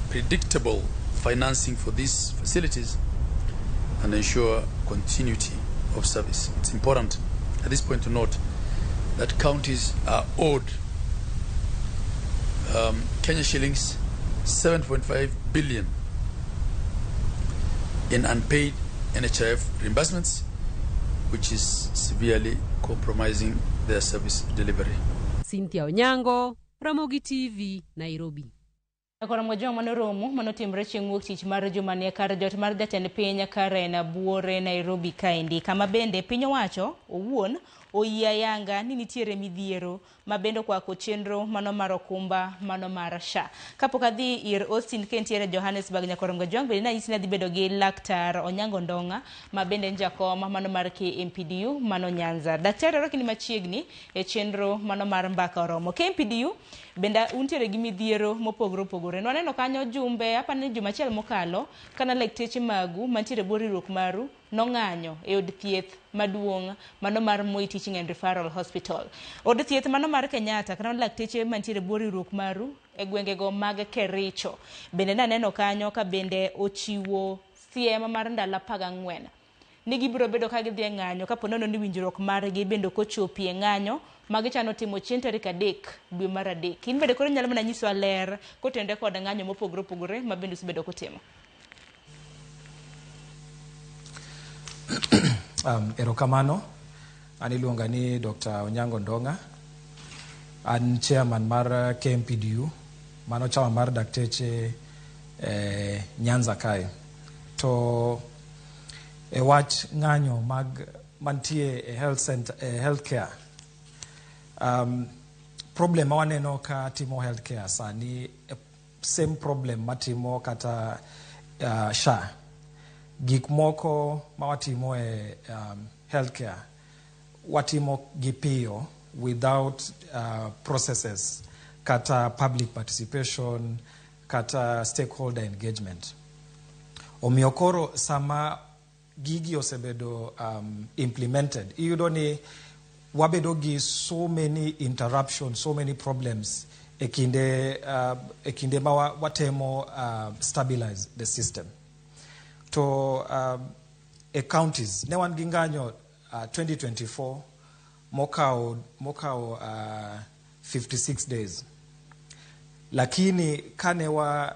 predictable financing for these facilities and ensure continuity of service. It's important at this point to note that counties are owed Kenya shillings 7.5 billion in unpaid NHIF reimbursements, which is severely compromising their service delivery. Cynthia Onyango, Ramogi TV, Nairobi. Koro mwajua mano romo mano timre chieng' wuok tich mar jumani e kar jot mar jatend piny Karen Buore Nairobi kaendi, kama bende piny owacho owuon oyie ayanga ni nitiere midhiero ma bende okwako chenro mano mar okumba mano mar SHA. Kapok adhi ir Austin kentiere Johannesburg nyakoro Mgajwang' bende nanyisi ni adhi bedo gi Laktar Onyango Ndong'a ma bende en jakom mano mar KMPDU mano Nyanza. Daktari orwaki ni machiegni e chenro mano mar mbaka oromo. KMPDU bende untiere gi midhiero mopogore opogore. Nwaneno kanyo jumbe apani ni juma achiel mokalo kana lakteche magu mantiere bwo riwruok maru nong'anyo e od thieth maduong' mano mar Moi Teaching and Referral Hospital. Od thieth mano mar Kenyatta kata lakteche mantiere bwo riwruok maru e gwengego mag Kericho. Bende naneno kanyo ka bende ochiwo siem mar ndalo 14 ni gibiro bedo ka gidhi e ng'anyo kapo nono ni winjruok margi bende ok ochopi e ng'anyo ma gichano timo chieng' tarik 3 dwe mar 3. In bende koro inyalo mana nyisowa ler kotenore kod ng'anyo mopogore opogore ma bende usebedo kutimo. Erokamano, an iluonga ni Dr. Onyango Ndong'a. An chairman mar KMPDU, mano chama mar dakteche Nyanza kae. To e wach ng'anyo mag mantie e health center, e healthcare, problem ma waneno ka timo healthcare sani, same problem matimo kata SHA. Gik moko ma watimo e healthcare watimo gi piyo without processes kata public participation kata stakeholder engagement. Omiyo koro sama gigi osebedo implemented, iyudo ni wabedo gi so many interruptions, so many problems e kinde ma watemo stabilize the system. To e counties ne wan gi ng'anyo 2024 mokawo 56 days, lakini kane wa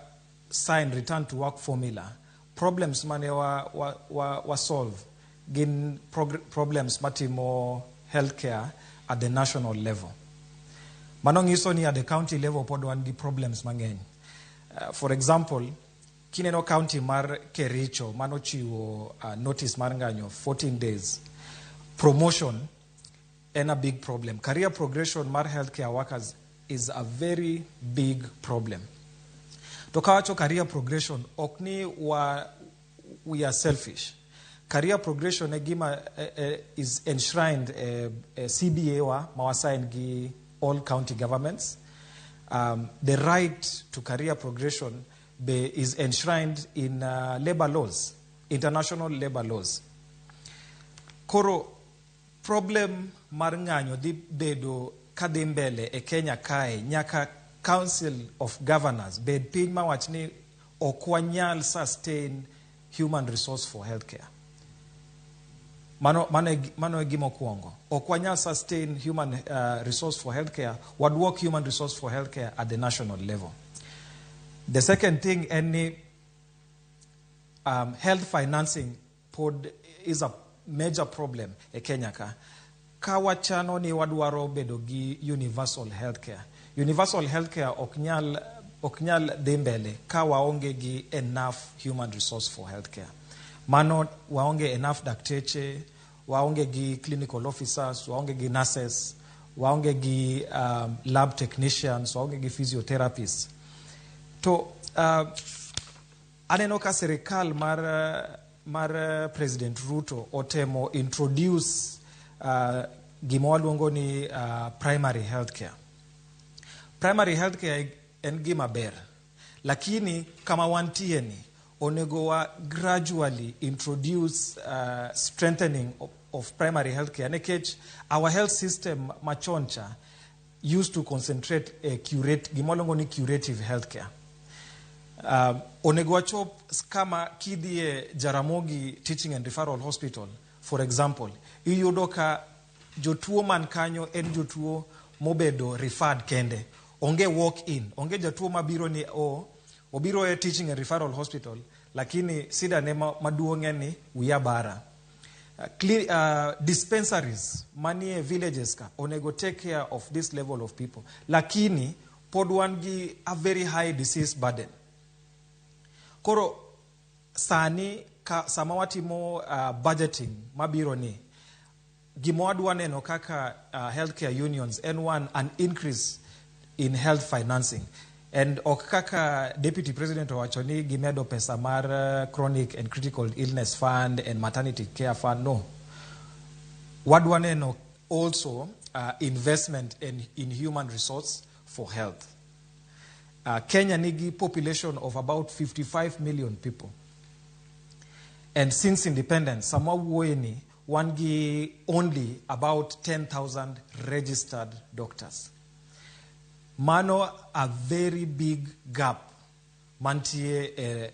sign return to work formula, problems mane wa solve gin problems matimo healthcare at the national level. Mano nyiso ni at the county level pod wan gi problems mang'eny. For example, kineno county mar Kericho manochiwo notice mar ng'anyo 14 days, promotion en a big problem. Career progression mar healthcare workers is a very big problem. To kawacho career progression, ok ni we are selfish. Career progression e gima is enshrined CBA wa ma wasign gi all county governments. The right to career progression be is enshrined in labor laws, international labor laws. Koro problem mar ng'anyo dhi bedo kadhi mbele e Kenya kae nyaka Council of Governors bed piny mawach ni ok wanyal sustain human resource for healthcare. Mano e gima okwongo. Ok wanyal sustain human resource for healthcare, waduok human resource for healthcare at the national level. The second thing en ni health financing pod is a major problem e Kenya ka. Ka wachano ni wadwaro bedo gi universal healthcare. Universal healthcare ok nyal dhi mbele ka waonge gi enough human resource for healthcare. Mano waonge enough dakteche, waonge gi clinical officers, waonge gi nurses, waonge gi lab technicians, waonge gi physiotherapists. To aneno ka sirikal mar President Ruto otemo introduce gima waluongo ni primary healthcare. Primary healthcare en gima ber, lakini kama wantie ni onego wa gradually introduce strengthening of primary healthcare, nikech our health system machon cha used to concentrate curate, gima waluongo ni curative healthcare. Onego wachop kama kidhie Jaramogi Teaching and Referral Hospital, for example, iyudo ka jotuo man kanyo en jotuo mobedo referred kende. Onge walk in, onge jatuo mabiro ni o obiro e Teaching and Referral Hospital, lakini sida ne maduong' en ni wiya bara. Dispensaries manie villages ka onego take care of this level of people, lakini pod wan gi a very high disease burden. Koro sani ka, sama watimo budgeting mabiro ni, gima wadwa neno kaka healthcare unions en one, an increase in health financing, and ok kaka Deputy President owacho ni gimedo pesa mar chronic and critical illness fund and maternity care fund. No, wadwa neno also investment in human resource for health. Kenya nigi population of about 55 million people, and since independence, sama wuoye ni, wan gi only about 10,000 registered doctors. Mano a very big gap mantie e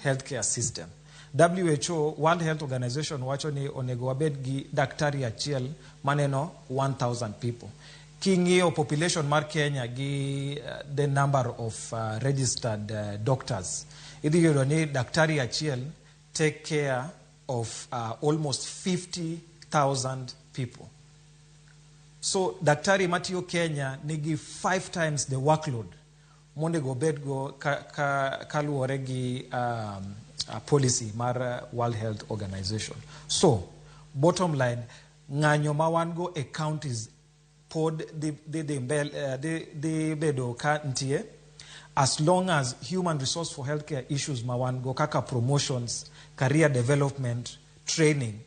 healthcare system. WHO, World Health Organization, wacho ni onego wabed gi daktari achiel maneno 1000 people. King'iyo population mar Kenya gi the number of registered doctors, idhi yudo ni daktari achiel take care of almost 50,000 people. So So daktari matiyo Kenya nigi 5 times the workload monego obedgo kaluwore gi policy mar World Health Organization. So, bottom line, ng'anyo ma wan go e counties pod dhi bedo ka nitie as long as human resource for healthcare issues ma wan go kaka promotions, career development, training,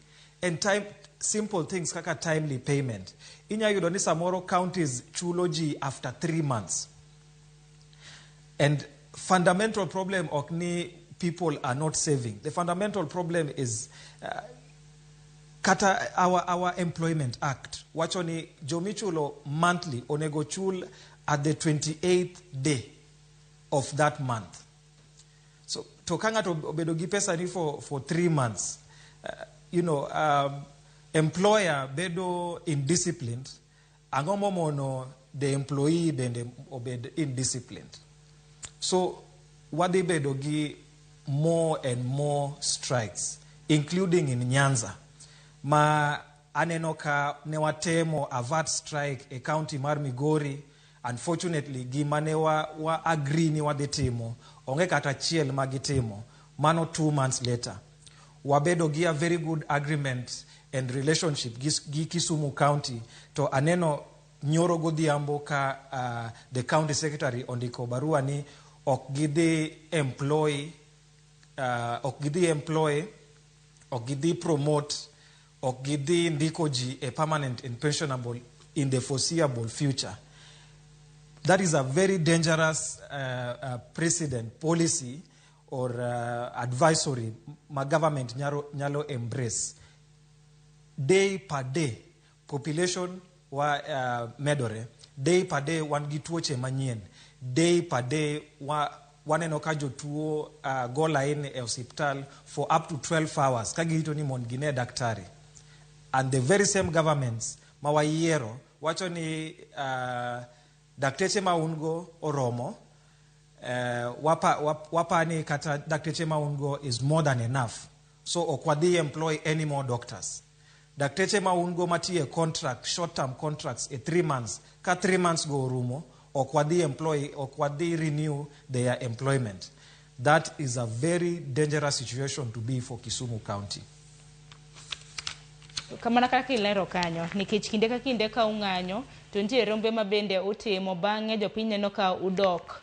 and time, simple things kaka timely payment. Inya yudo ni samoro counties chulo ji after 3 months. And fundamental problem ok ni people are not saving. The fundamental problem is kata our Employment Act wacho ni jomichulo monthly onego chul at the 28th day of that month. So to ka ng'ato obedo gi pesa ni for 3 months, employer bedo indisciplined, ang'o momono the employee bende obed indisciplined. So wadhi bedo gi more and more strikes, including in Nyanza. Ma aneno ka ne watemo avert strike e county mar Migori. Unfortunately, gima ne wa agree ni wadhi timo, onge kata achiel ma gitimo. Mano 2 months later. Wabedo gi a very good agreement and relationship gi Kisumu County. To aneno nyoro godhiambo ka the county secretary ondiko barua ni ok gidhi employ, ok gidhi promote, ok gidhi ndiko ji a permanent and pensionable in the foreseeable future. That is a very dangerous precedent policy or advisory ma government nyalo embrace. Day per day, population wa medore. Day per day, wan gi tuoche manyien. Day per day, waneno ka jotuo go line e osiptal for up to 12 hours. Ka girito ni mondo gine daktari. And the very same governments ma wayiero wacho ni dakteche ma un go oromo, wapani kata dakteche ma un go is more than enough. So ok wadhi employ any more doctors. Dakteche ma un go matiye contract, short-term contracts e 3 months. Ka 3 months go orumo, ok wadhi employ, ok wadhi renew their employment. That is a very dangerous situation to be for Kisumu County. Kamana kaka ilero kanyo, nikech kinde ka kinde ka ung'anyo, to nitie rombe ma bende utimo, bang'e jopiny neno ka udok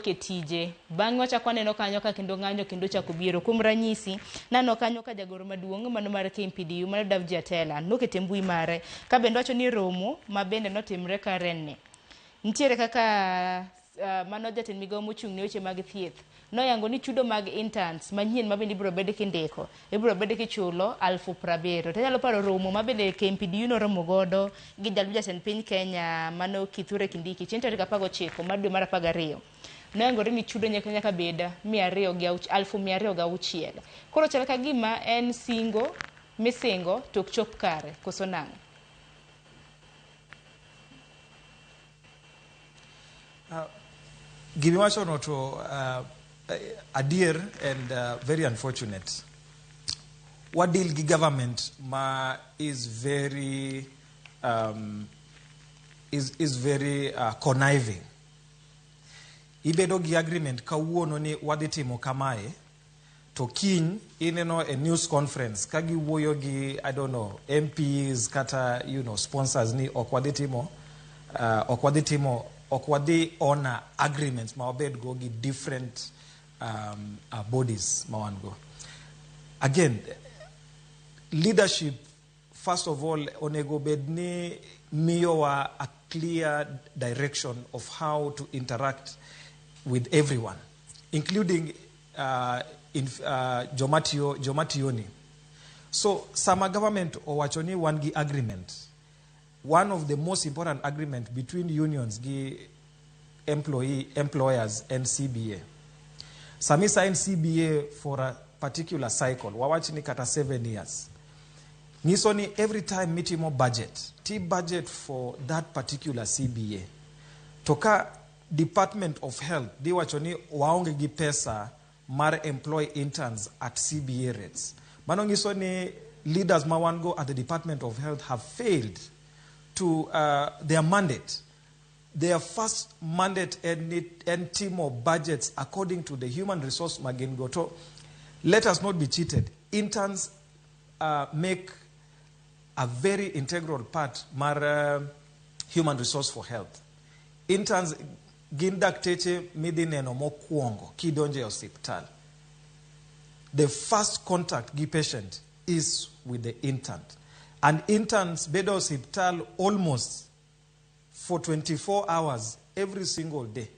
e tije. Bang'e wachako waneno kanyo ka kendo ng'anyo kendo chako biro. Kuom ranyisi, naneno kanyo ka jagoro maduong' mano mar KMPDU, mano Davji Atela, nokete mbui mare, ka bende wacho ni romo ma bende notimre Karen ni. Nitiere kaka mano jatend migawo mochung' ne weche mag thieth noyango ni chudo mag interns manyien ma bende ibiro bed kindiko, ibiro bed kichulo 70,000. To anyalo paro romo ma bende KMPDU noromo godo gi jalup jatend piny Kenya mano Kithure Kindiki chieng' tarik 19 mar dwe mar 12. Noyangore ni chudo nyaka bed 206,000. Koro chal ka gima en singo misingo to ok chop kare, koso nang'o? Gimiwachono to adier and very unfortunate. Wadeal gi government ma is very is very conniving. Ibedo gi agreement kawuono ni wadhi timo kamae, to kiny ineno a news conference ka giwuoyo gi, I don't know, MPs kata, sponsors ni ok wadhi timo, ok wadhi honor agreements ma wabed go gi different bodies ma wan go. Again, leadership, first of all, onego bed ni miyowa a clear direction of how to interact with everyone, including jomatiyo ni. So, sama government owacho ni wan gi agreement, one of the most important agreement between unions gi employers and CBA. Sami sign CBA for a particular cycle, wawach ni kata 7 years. Nyiso ni every time mitimo budget, ti budget for that particular CBA. To ka Department of Health dhi wacho ni waonge gi pesa mar employ interns at CBA rates. Mano nyiso ni leaders ma wan go at the Department of Health have failed to their mandate. Their first mandate en timo budgets according to the human resource ma gin go. To let us not be cheated. Interns make a very integral part mar human resource for health. Interns gin dakteche midhi neno mokwongo kidonjo e osiptal. The first contact gi patient is with the intern. And interns bedo osiptal almost for 24 hours every single day,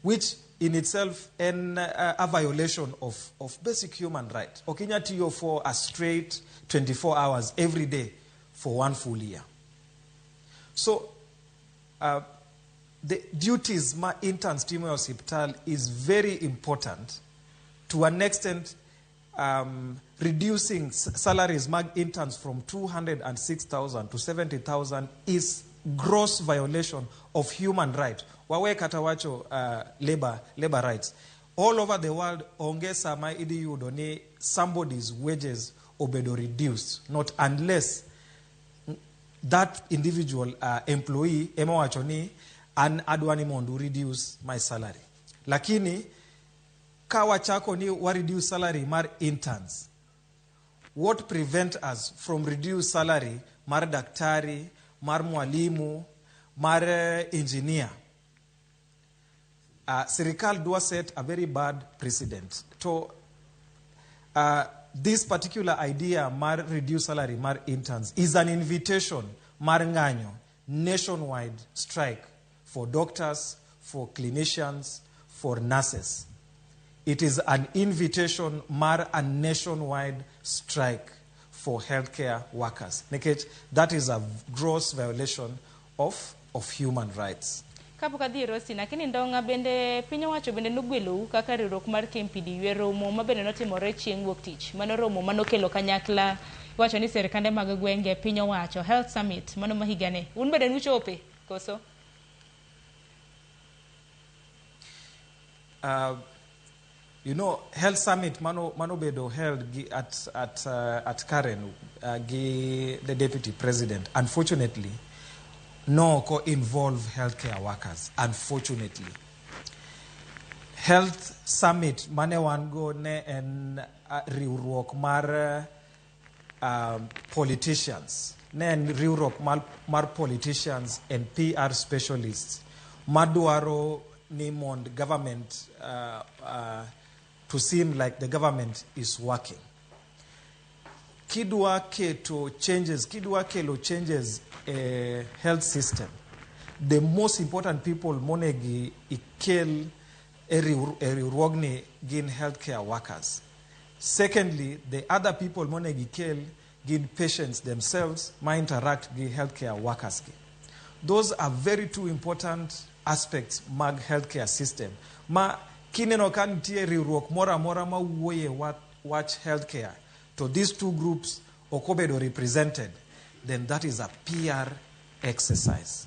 which in itself en a violation of basic human right. Ok inyal tiyo for a straight 24 hours every day for one full year. So the duties ma interns timo e osiptal is very important to an extent. Reducing salaries mag interns from 206,000 to 70,000 is gross violation of human right. Wawe kata wacho labor rights. All over the world, onge sama idhi yudo ni somebody's wages obedo reduced, not unless that individual employee ema wacho ni an adwa ni mondo reduce my salary. Lakini ka wachako ni wa reduce salary mar interns, what prevent us from reduce salary mar daktari, mar mwalimu, mar engineer? Sirikal dwa set a very bad precedent. To this particular idea mar reduce salary mar interns is an invitation mar ng'anyo nationwide strike for doctors, for clinicians, for nurses. It is an invitation mar a nationwide strike for healthcare workers. Nikech that is a gross violation of human rights. Kapok adhi Rosi, lakini Ndong'a bende piny owacho bende nogwelou kaka riwruok mar KMPDU e romo ma bende notimore chieng' wuok tich. Mano romo manokelo kanyakla iwacho ni sirikande mag gwenge piny owacho Health Summit mano ma higani. Un bende nuchope koso? Health Summit mano bedo held gi at Karen gi the deputy president. Unfortunately, no ko involve healthcare workers. Unfortunately, Health Summit mane wan go ne en riwruok mar politicians, ne en riwruok mar politicians and PR specialists madwaro ni mond government to seem like the government is working. Kidwa keto changes, kidwa kelo changes health system, the most important people monegi ikel e riwruogni gin healthcare workers. Secondly, the other people monegi ikel gin patients themselves ma interact gi healthcare workers gi. Those are very two important aspects mag healthcare system. Ma kineno ka nitie riwruok moro amora ma wuoye wach healthcare, to these two groups ok obedo represented, then that is a PR exercise.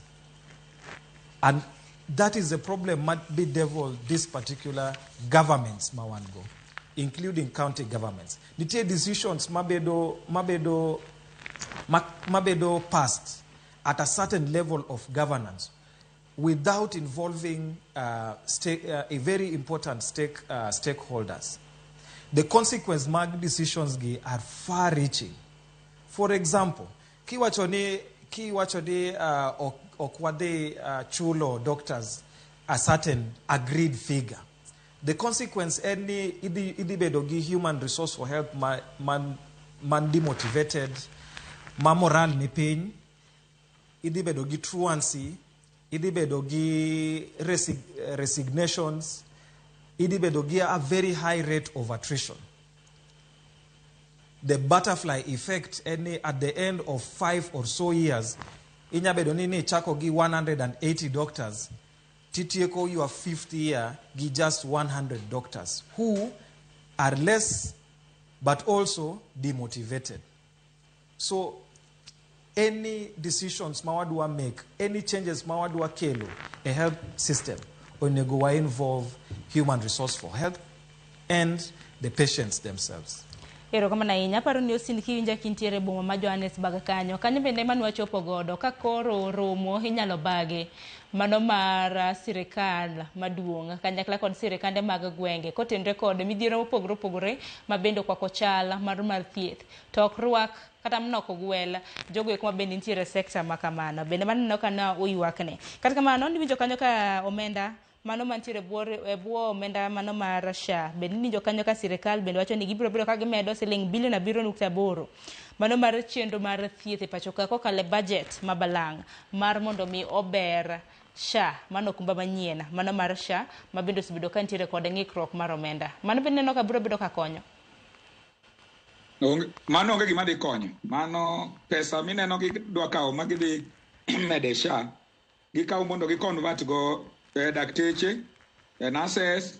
And that is the problem ma bedevil this particular governments ma wan go, including county governments. Nitie decisions mabedo passed at a certain level of governance without involving a very important stakeholders. The consequence mag decisions gi are far-reaching. For example, kiwacho ni ok wadhi chulo doctors a certain agreed figure. The consequence en ni idhi bedo gi human resource for health man demotivated, ma moral ni piny, idhi bedo gi truancy, idhi bedo gi resignations, idhi bedo gi a very high rate of attrition. The butterfly effect en ni at the end of 5 or so years, inya bedo ni chako gi 180 doctors, titieko your 5th year gi just 100 doctors who are less but also demotivated. So any decisions ma wadwa make, any changes ma wadwa kelo a health system, onego wa involve human resource for health and the patients themselves. Erokamano ahinya. Aparo ni Austin kiwinja kintiere e boma ma Johannesburg kanyo. Kanyo bende ema nwachopo godo ka koro romo inyalo bagi mano mar sirikal maduong' kanyakla kod sirikande mag gwenge kotenore kod midhiero mopogore opogore ma bende okwako chal mar thieth. To ok rwak kata mana ok ogwel jogo eko ma bende nitiere e sekta ma kamano. Bende maneno ka ne oywakne. Kata kamano niwinjo kanyo ka omenda mano mantiere e bwo omenda mano mar SHA bende niwinjo kanyo ka sirikal bende wacho ni gibiro bedo ka gimedo siling bilion 7.8 mano mar chenro mar thieth e pacho ka kokalo e budget ma balang' mar mondo mi ober SHA mano okumba manyien mano mar SHA ma bende osebedo ka nitiere kod ng'ikruok mar omenda. Mano bende neno ka biro bedo ka konyo. Mano onge gima dhi konyo. Mano pesa mineno gidwa kawo ma gidhi mede SHA, gikawo mondo gi convert go dakteche, nurses,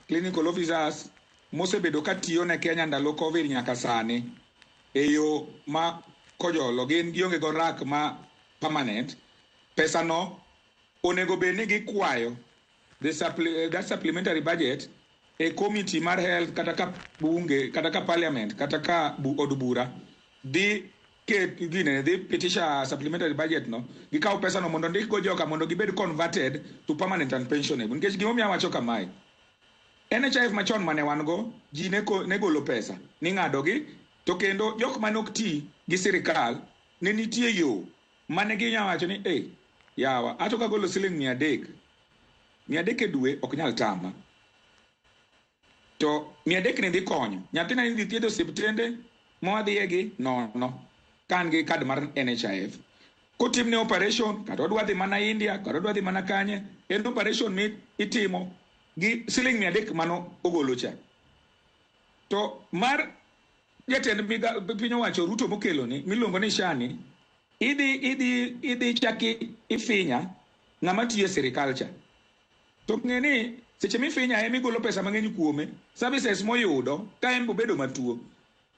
clinical officers mosebedo ka tiyo ne Kenya ndalo Covid nyaka sani e yo ma kojolo gin gionge go rak ma permanent. Pesa no onego bed ni gikwayo that supplementary budget e committee mar health kata ka bunge kata ka parliament kata ka od bura dhi ket gine dhi pitisha supplementary budget no gikaw pesa no mondo ndik go joka mondo gibed converted to permanent and pensionable. Nikech gimomiyo awacho kamae, NHIF machon mane wan go ji ne golo pesa ning'ado gi to kendo jok mane ok ti gi sirikal ne nitie yo mane ginya wacho ni yawa ato kagolo siling 300 300 e dwe ok nyal tama to 300 ni dhi konyo nyathina ni dhi thiedho osiptende mwadhiye gi nono ka an gi kad mar NHIF kotimne operation kata odwa dhi mana India kata odwa dhi mana kanye en operation mi itimo gi siling 300 mano ogolo cha. To mar jatend piny owacho Ruto mokelo ni miluongo ni SHA ni idhi chaki ifinya ng'ama tiyo e sirikal cha. To ng'e ni seche mifinya ema igolo pesa mang'eny kuome, services moyudo ka en obedo matuo.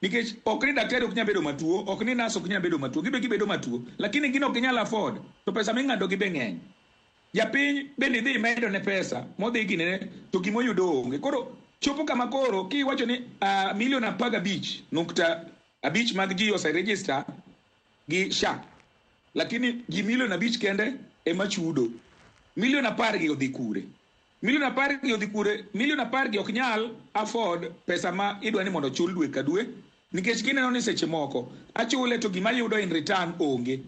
Nikech ok ni daktari ok nyal bedo matuo, ok ni nurse ok nyal bedo matuo, gibe gibedo matuo, lakini gin ok ginyal afford, to pesa ming'ado gi be ng'eny. Japiny bende idhi imedo ne pesa modhi ginene to gimoyudo onge. Koro chopo kama koro kiwacho ni milion 15.5 mag ji oseregister gi SHA, lakini ji milion 5 kende ema chudo. Milion 10 gi odhi kure? Milion 10 gi odhi kure? Milion 10 gi ok nyal afford pesa ma idwa ni mondo ochul dwe ka dwe, nikech gineno ni seche moko achule to gima yudo in return onge.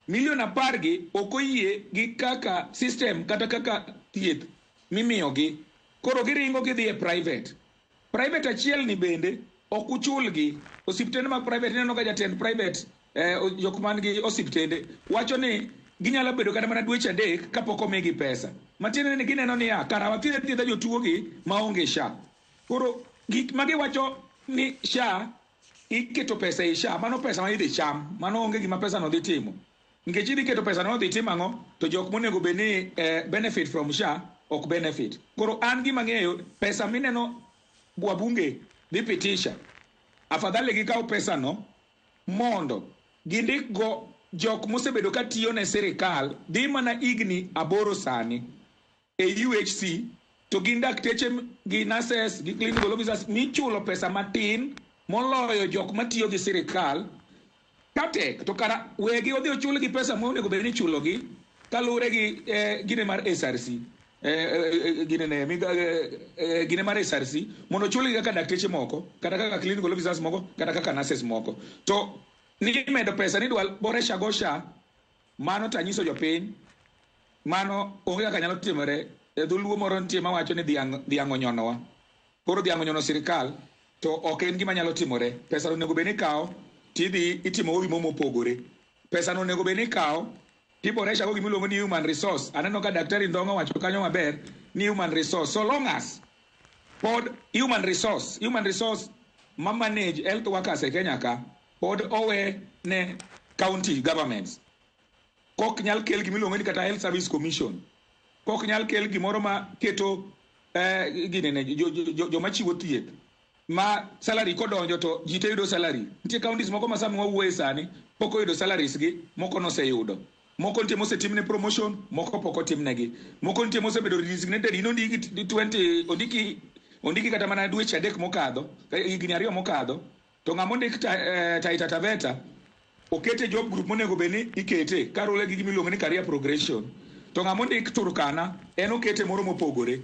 Milion 10 gi ok oyie gi kaka system kata kaka thieth mimiyogi. Koro giringo gidhi e private. Private achiel ni bende ok uchulgi. Osiptende mag private ineno ka jatend private jok man gi osiptende wacho ni ginyalo bedo kata mana dweche 3 kapok omigi pesa. Matiende ni gineno niya kara wathiedh thiedha jotuo gi maonge SHA. Koro gik ma giwacho ni SHA iketo pesa e SHA, mano pesa ma idhi cham, mano onge gima pesa no dhi timo. Nikech idhi keto pesa no dhi timo ang'o to jok monego bed ni benefit from SHA ok benefit. Koro an gima ng'eyo pesa mineno wabunge dhi pitisha, afadhali gikaw pesa no mondo gindik go jok mosebedo ka tiyo ne sirikal dhi mana higni 8 sani e UHC to gin dakteche gi nurses gi clinical officers michulo pesa matin moloyo jok matiyo gi sirikal. Katek to kara wegi odhi ochulgi pesa monego bed ni ichulogi kaluwore gi gine mar SRC gine mar SRC mondo ochulgi kaka dakteche moko kata kaka clinical officers moko kata kaka nurses moko. To ni medo pesa ni dwa boresha go SHA, mano tanyiso jopiny mano onge kaka nyalo timore. E dholuo moro nitie mawacho ni dhiang' onyonowa. Koro dhiang' onyono sirikal to ok en gima nyalo timore. Pesa onego bed ni ikawo tidhi itimo go gimoro mopogore. Pesa no onego bed ni ikawo tiboresha go gimiluongo ni human resource. Aneno ka daktari Ndong'o owacho kanyo maber ni human resource. So long as pod human resource ma manage health workers e Kenya ka pod owe ne county governments. Kok nyal kel gimiluongo ni kata Health Service Commission. Kok nyal kel gimoro ma keto ginene joma chiwo thieth ma salary kodonjo to ji te yudo salary. Nitie counties moko ma sama wawuoye sani pok oyudo salaries gi, moko noseyudo. Moko nitie mosetimne promotion, moko pok otimnegi. Moko nitie mosebedo designated, in ondiki 20, ondiki kata mana dweche 3 mokadho, higni 2 mokadho, To ng'ama ondik Taita Taveta okete job group monego bed ni ikete kaluwore gi gima iluongo ni career progression. To ng'ama ondik Turkana en okete moro mopogore.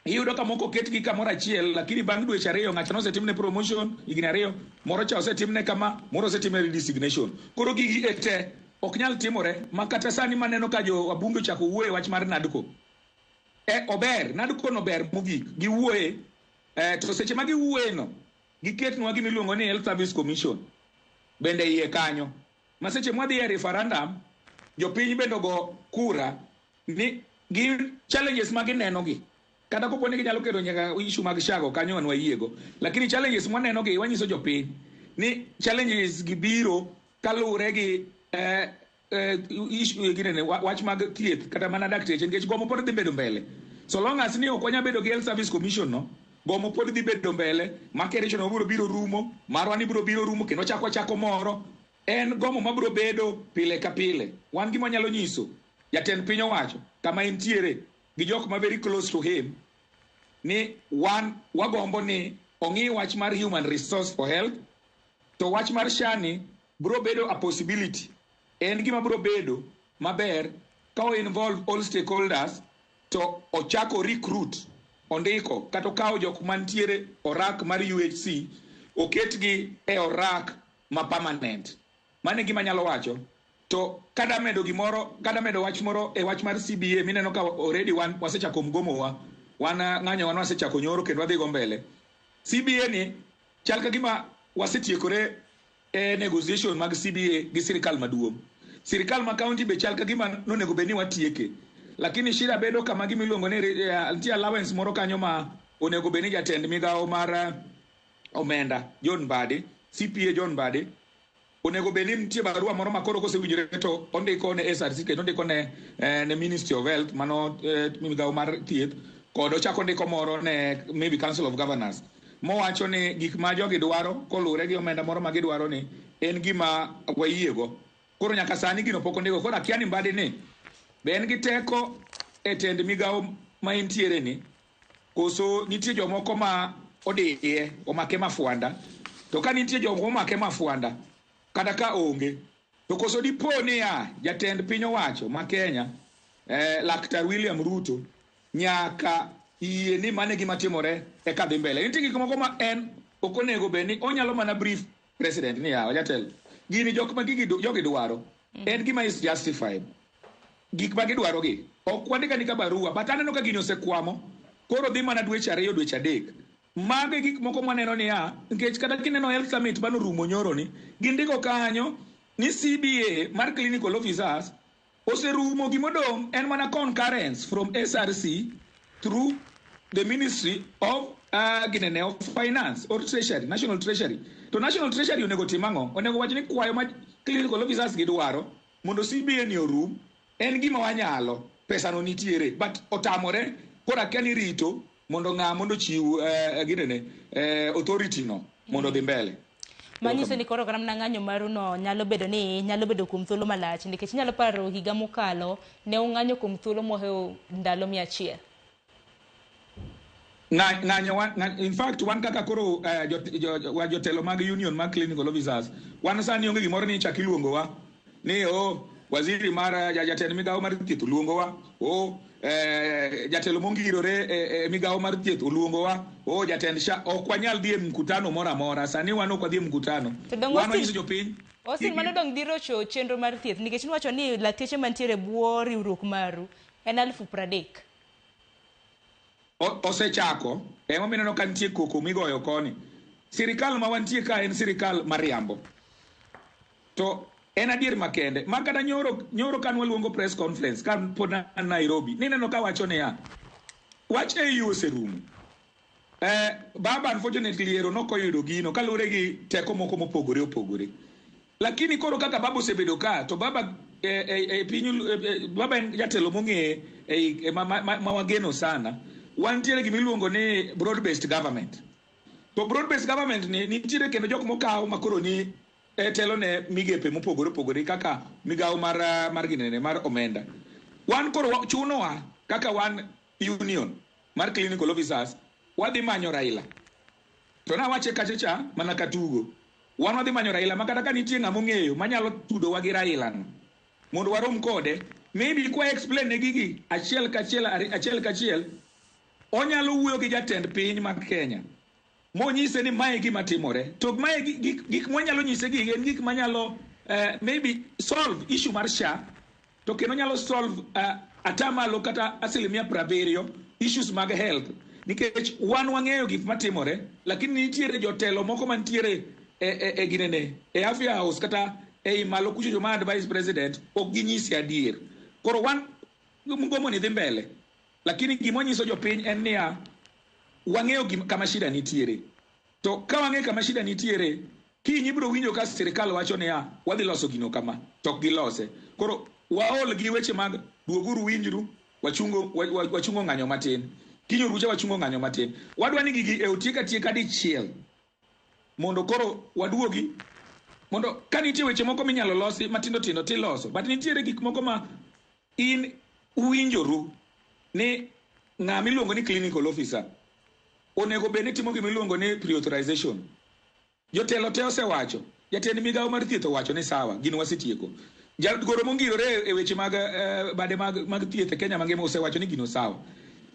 Iyudo ka moko oketgi kamoro achiel, lakini bang' dweche 2 ng'acha nosetimne promotion higni 2, moro cha osetimne kama, moro osetimne redesignation. Koro gigi e te ok nyal timore ma kata sani maneno ka jo wabunge ochako wuoye wach mar NADCO. Ober, NADCO no ber mogik, giwuoye, to seche ma giwuoye no, giketnwa gima iluongo ni Health Service Commission bende iye kanyo. Ma seche mwadhi e referendum, jopiny bende ogo kura ni gi challenges ma gineno gi. Kata kopo ni ginyalo keto nyaka issue mag shago kanyo wan wayiego. Lakini challenges mwaneno gi wanyiso jopiny ni challenges gi biro kaluwore gi issue ginene, wach mag thieth kata mana dakteche, nikech gomo pod dhi bedo mbele. So long as ni ok wanyal bedo gi Health Service Commission no, gomo pod dhi bedo mbele, ma kerecho no biro biro rumo, marwa ni biro biro rumo, kendo chako wachako moro. En gomo mabiro bedo pile ka pile. Wan gima wanyalo nyiso jatend piny owacho kama entiere gi jok ma very close to him ni wan wagombo ni ong'i wach mar human resource for health, to wach mar SHA ni biro bedo a possibility. En gima biro bedo maber ka o involve all stakeholders to ochako recruit, ondiko kata okawo jok mantiere orak mar UHC oketgi e orak ma permanent. Mano e gima anyalo wacho. To kada medo gimoro, kada medo wach moro e wach mar CBA mineno ka already wan wasechako mgomo wa, wan ng'anyo wan wasechako nyoro kendo wadhi go mbele. CBA ni chal ka gima wasetiekore e negotiation mag CBA gi sirikal maduong'. Sirikal ma county be chal ka gima nonego bed ni watieke. Lakini shida bedo kama gima iluongo ni nitie allowance moro kanyo ma onego bed ni jatend migawo mar omenda John Mbadi, CPA John Mbadi, onego bed ni nitie barua moro ma koro kosewinjore to ondiko ne SRC kendo ondiko ne Ministry of Health, mano migawo mar thieth, kod ochako ondiko moro ne maybe Council of Governors mowacho ni gik ma jogi dwaro koluwore gi omenda moro ma gidwaro ni en gima wayiego. Koro nyaka sani gino pok ondiko. Koro akia ni Mbadi ni be en gi teko e tend migawo ma entiere ni, koso nitie jomoko ma odiye omake mafwanda. To ka nitie jomoko omake mafwanda kata ka onge, to koso dipo niya jatend piny owacho ma Kenya, Laktar William Ruto nyaka yie ni mano e gima timore eka dhi mbele. Nitie gik moko ma en ok onego bed ni onyalo mana brief president ni yawa jatelo, gini jok ma gigi jogi dwaro en gima is justified. Gik ma gidwaro gi ok wandik andika barua, but aneno ka gini osekwamo, koro dhi mana dweche 2 dweche 3. Mago e gik moko mwaneno niya, nikech kata kineno Health Summit manorumo nyoro ni, gindiko kanyo ni CBA mar clinical officers oserumo, gimodong' en mana concurrence from SRC through the Ministry of ginene of Finance or Treasury, National Treasury. To National Treasury onego tim ang'o? Onego wach ni kwayo ma clinical officers gidwaro mondo CBA ni orum en gima wanyalo, pesa no nitiere, but otamore. Koro akia ni rito mondo ng'a mondo chiw ginene authority no mondo dhi mbele. Manyiso ni koro kata mana ng'anyo maru no nyalo bedo ni nyalo bedo kuom thuolo malach, nikech inyalo paro higa mokalo ne ung'anyo kuom thuolo mohewo ndalo 100. Ng'anyo in fact wan kaka koro jotelo mag union mag clinical officers, wan sani onge gimoro ni ichak iluongowa ni o waziri mar jatend migawo mar thieth oluongowa, o jatelo mongirore e migawo mar thieth oluongowa, o jatend SHA. Ok wanyal dhi e mkutano moro amora sani, wan ok wadhi e mkutano. Wan wanyiso jopiny Austin, mano dong' dhi rocho chenro mar thieth, nikech niwacho ni lakteche mantiere e bwo riwruok maru en 30,000. Osechako emomiyo ineno ka nitie koko migoyo koni. Sirikal ma wantie ka en sirikal mariambo. To en adier makende ma kata nyoro ka nwaluongo press conference ka pod an Nairobi, nineno ka wacho niya, wach AU oserumo. Baba unfortunately ero nokoyudo gino kaluwore gi teko moko mopogore opogore. Lakini koro kaka baba osebedo ka, to baba piny, baba en jatelo mong'e ma wageno sana. Wantiere gima iluongo ni broad based government. To broad based government ni nitiere kendo jok mokaw ma koro ni telo ne migepe mopogore opogore kaka migawo mar ginene mar omenda. Wan koro chunowa kaka wan union mar clinical officers wadhi manyo Raila. To nawache kacha cha mana katugo. Wan wadhi manyo Raila ma kata ka nitie ng'ama ong'eyo manyalo tudowa gi Raila no mondo warom kode, maybe kwa explain ne gigi achiel kachiel achiel kachiel, onyalo wuoyo gi jatend piny mag Kenya monyise ni mae gima timore. To mae gik mwanyalo nyise gi en gik manyalo maybe solve issue mar SHA, to kendo nyalo solve atamalo kata 70% issues mag health, nikech wan wang'eyo gik matimore, lakini nitiere jotelo moko mantiere e ginene e Afya House kata ei malo kucho, joma advise president ok ginyisi adier. Koro wan mgomo ni dhi mbele, lakini gima jopiny en niya, wang'eyo kama shida nitiere. To ka wang'eyo kama shida nitiere, kiny ibiro winjo ka sirikal wacho niya, wadhi loso gino kama, to ok gilose. Koro waol gi weche mag duoguru winjru, wachungo wachungo ng'anyo matin. Kiny orucha wachungo ng'anyo matin. Wadwa ni gigi e otiek atieka dichiel mondo koro waduogi, mondo ka nitie weche moko minyalo losi matindo tindo tiloso, but nitiere gik moko ma in uwinjoru ni ng'ama iluongo ni clinical officer onego bed ni timo gima iluongo ni pre-authorization. Jotelo te osewacho, jatend migawo mar thieth owacho ni sawa, gin wasetieko. Jagoro mongirore e weche mag bade mag thieth e Kenya mangima osewacho ni gino sawa.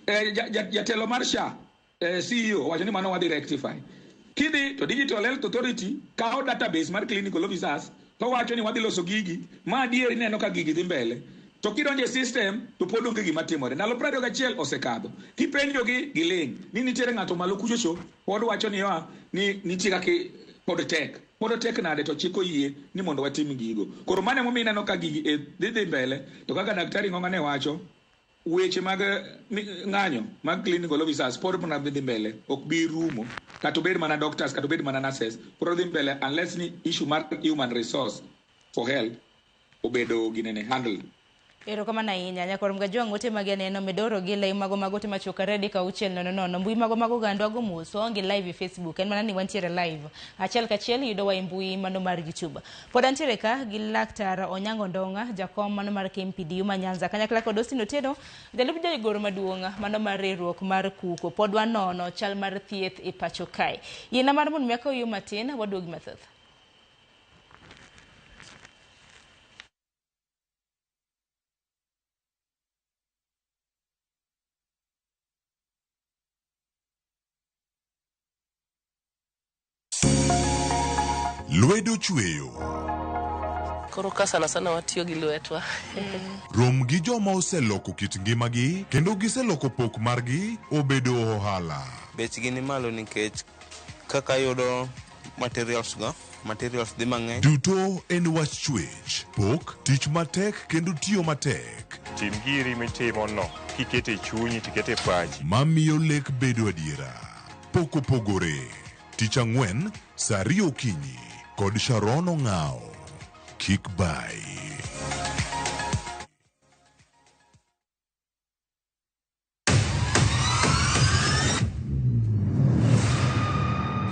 Jatelo mar SHA, CEO owacho ni mano wadhi rectify. Kidhi to Digital Health Authority kawo database mar clinical officers to wacho ni wadhi loso gigi ma adier ineno ka gigi dhi mbele. To kidonjo e system to pod onge gima timore. Ndalo 21 osekadho. Kipenjogi giling' ni nitiere ng'ato malo kuchocho pod wacho ni oa ni nitie kaka pod tek. Pod tek nade to chik oyie ni mondo watim gigo. Koro mano emomiyo ineno ka gigi dhi mbele, to kaka daktari Ng'ong'a ne wacho, weche mag ng'anyo mag clinical officers pod mana dhi mbele, ok bi rumo. Kata obed mana doctors, kata obed mana nurses, pod dhi mbele unless ni issue mar human resource for health obedo ginene handled. Erokamano ahinya nyakwar Mgajwang', ote mag aneno medoro gi lai mago mag ote machuok 2 3 6 0 0 mbui mago mag oganda wago mos, waonge live e Facebook, en mana ni wantiere live achiel kachiel yudowa e mbui mano mar YouTube. Pod antiere ka gi laktar Onyango Ndong'a, jakom mano mar KMPDU ma Nyanza, kanyakla kod Austin Otieno, jalup jagoro maduong' mano mar riwruok mar KUKO. Pod wanono chal mar thieth e pacho kae. Yiena mar mondo mi akaw yo matin, waduogi mathoth. Lwedo chweyo. Koro ka sana sana watiyo gi lwetwa. Rom gi joma oseloko kit ngimagi kendo giseloko pok margi obedo ohala. Bechgi ni malo nikech kaka yudo materials go, materials dhi mang'eny. Duto en wach chwech, pok, tich matek kendo tiyo matek. Tim giri mitimo no kikete chunyi tikete pachi. Mamiyo lek bedo adiera. Pok opogore. Tich ang'wen, saa 2 okinyi kod Sharon Ong'ao. Kik bai.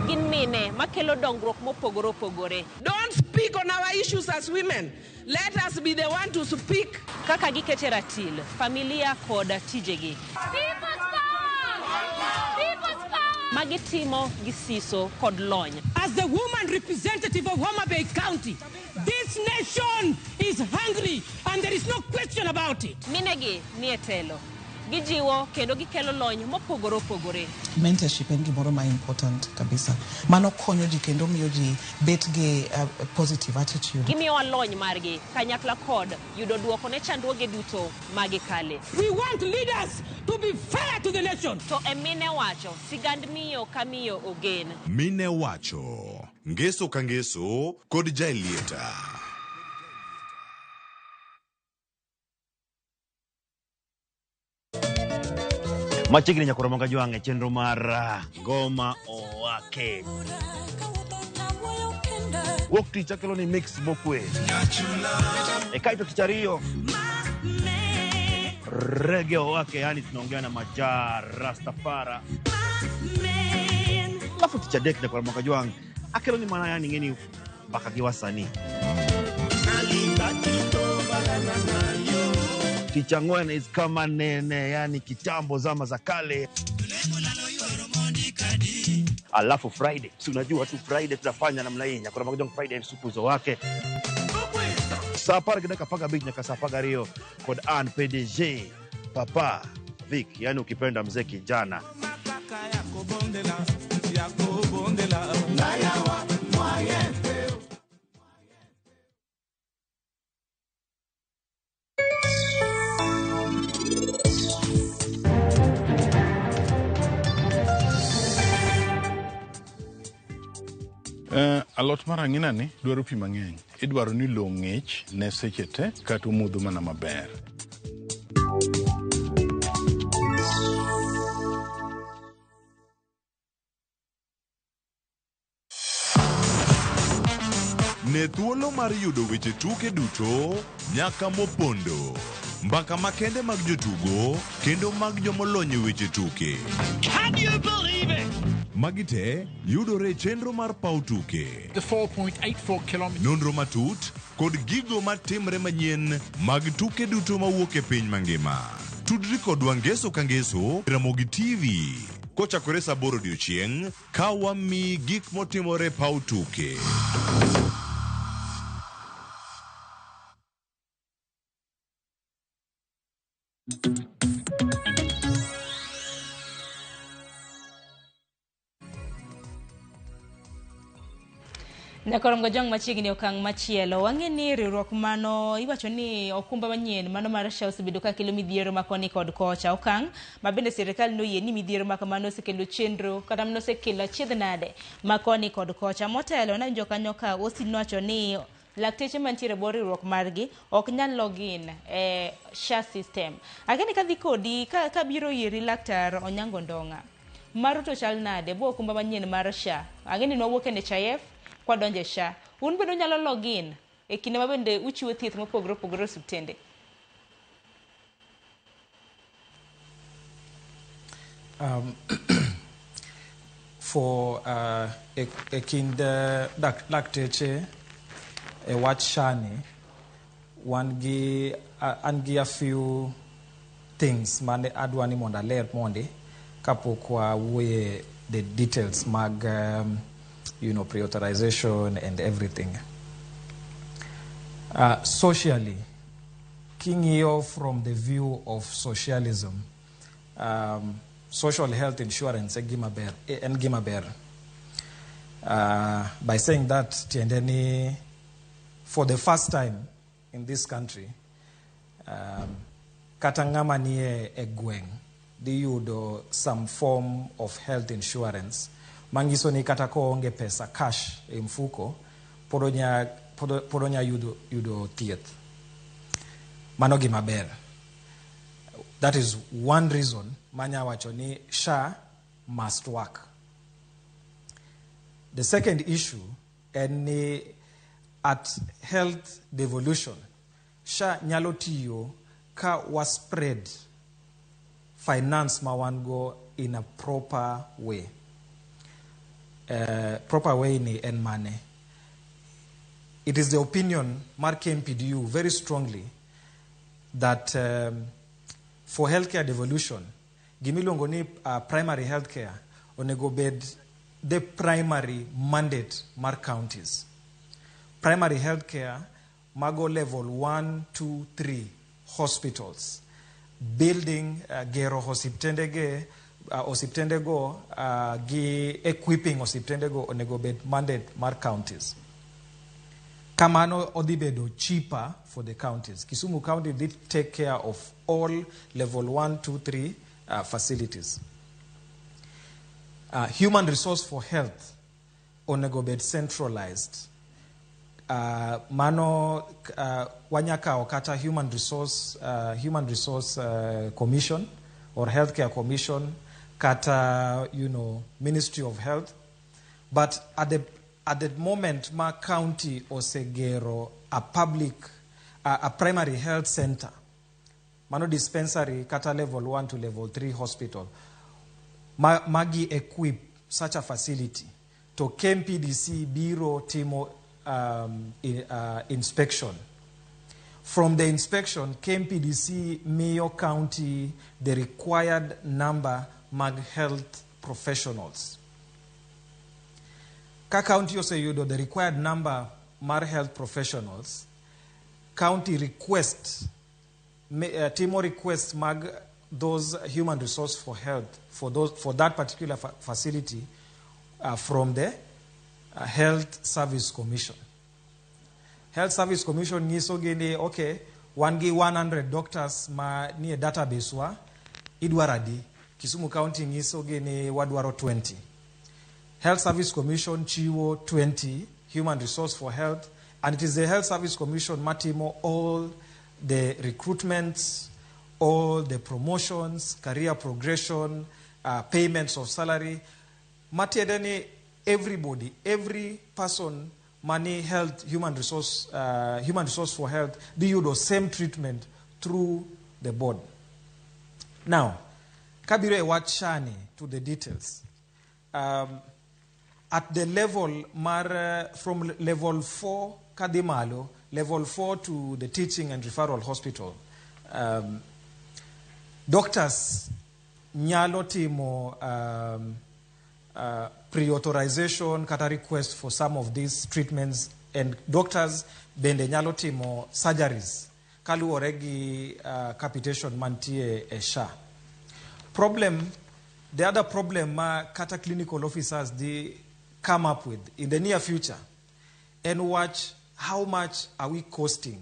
Gin mine makelo dongruok mopogore opogore. Don't speak on our issues as women. Let us be the one to speak. Kaka gikete ratil, familia kod tijegi. Magitimo gi siso kod lony. As the woman representative of Homa Bay County, this nation is hungry and there is no question about it. Minegi nie telo. Gijiwo kendo gikelo lony mopogore opogore. Mentorship en gimoro ma important kabisa. Mano konyo ji kendo miyo ji bet gi positive attitude. Gimiyowa lony margi kanyakla kod yudo duoko ne chandruoge duto magikale. We want leaders to be fair to the nation. To e mine wacho, sigand miyo ka miyo ogen. Mine wacho. Ngeso ka ngeso kod Jaelieta. Machiegni nyakwar Mangajwang' e chenro mar Ngoma Owake. Wuok tich akelo ni mix mokwe. E kaito tich ariyo Reggae Owake, yani tunaongea na Maja Rastafara. Alafu tich adek nyakwar Mangajwang' akelo ni mana yani ng'eni mbaka gi wasanii. Tich ang'wen is kama nene, yani kitambo zama za kale. Alafu Friday, si unajua tu Friday tutafanya namna hii. Nyakora Magajong Friday supuzo wake saa 10 gi dakika 15 nyaka saa 12 kod an PDG Papa Vic, yani ukipenda mzee kijana. Alot mar ang'ina ni dwaro pi mang'eny. Idwaro ni lowo ng'ich ne seche te kata omodho mana maber. Ne thuolo mar yudo weche tuke duto nyaka mopondo. Mbaka makende mag jotugo kendo mag jomolony e weche tuke. Can you believe it? Magi te yudore e chenro mar paw tuke. The 4.84 kilometers. Nonro matut kod gigo matimre manyien mag tuke duto mawuok e piny mangima. Tudri kodwa ngeso ka ngeso Ramogi TV kochakore saa 8 odiochieng' ka wamiyi gik motimore e paw tuke. Nyakorom Gojong machiegni okang' machielo. Wang'e ni riwruok mano iwacho ni okumba manyien mano mar SHA osebedo ka kelo midhiero ma koni kod kocha. Okang' ma bende sirikal noyie ni midhiero ma kamano osekelo chenro kata nosekelo achiedh nade ma koni kod kocha. Motelo nawinjo kanyo ka Austin nowacho ni lakteche mantiere e bwo riwruok margi ok nyal login e SHA system. Akeni kadhi kodi kabiro iri Laktar Onyango Ndong'a. Maru to chal nade bwo okumba manyien mar SHA? Ang'e ni nwawuok e NHIF kwadonjo e SHA. Un bende unyalo login e kinde ma bende uchiwo thieth mopogore opogore e osiptende? For e kind lakteche e wach SHA ni, wan gi an gi a few things mane adwa ni mondo aler mondi kapok wawuoye the details mag pre-authorization and everything. Socially, king'iyo from the view of socialism, social health insurance e gima ber, en gima ber. By saying that, tiende ni for the first time in this country, kata ng'ama nie e gweng' dhi yudo some form of health insurance manyiso ni kata koonge pesa cash e mfuko pod onya yudo thieth. Mano gima ber. That is one reason manya wacho ni SHA must work. The second issue en ni at health devolution, SHA nyalo tiyo ka wa spread finance ma wan go in a proper way. Proper way ni en mane? It is the opinion mar KMPDU very strongly that for healthcare devolution, gimiluongo ni primary healthcare onego bed the primary mandate mar counties. Primary healthcare mago level 1, 2, 3 hospitals. Building gero osiptendego gi equipping osiptendego onego bed mandate mar counties. Kamano odhi bedo cheaper for the counties. Kisumu County did take care of all level 1, 2, 3 facilities. Human resource for health onego bed centralized. Mano wanyaka kata human resource commission or healthcare commission kata Ministry of Health, but at the moment ma county osegero a public a primary health center, mano dispensary kata level 1 to level 3 hospital, magi equip such a facility to KMPDC biro timo inspection. From the inspection, KMPDC miyo county the required number mag health professionals. Ka county oseyudo the required number mar health professionals, county request timo request mag those human resource for health for that particular facility from the Health Service Commission. Health Service Commission nyiso gi ni okay, wan gi 100 doctors ma nie database wa, idwaro adi? Kisumu County nyiso gi ni wadwaro 20. Health Service Commission chiwo 20 human resource for health, and it is the Health Service Commission matimo all the recruitments, all the promotions, career progression, payments of salary. Matiende ni everybody, every person mani health, human resource for health, dhi yudo same treatment through the board. Now, kabiro e wach SHA ni to the details. At the level mar, from level 4 kadhi malo, level 4 to the teaching and referral hospital, doctors nyalo timo pre-authorization kata request for some of these treatments, and doctors bende nyalo timo surgeries kaluwore gi capitation mantie e SHA. Problem, the other problem ma kata clinical officers dhi come up with in the near future en wach how much are we costing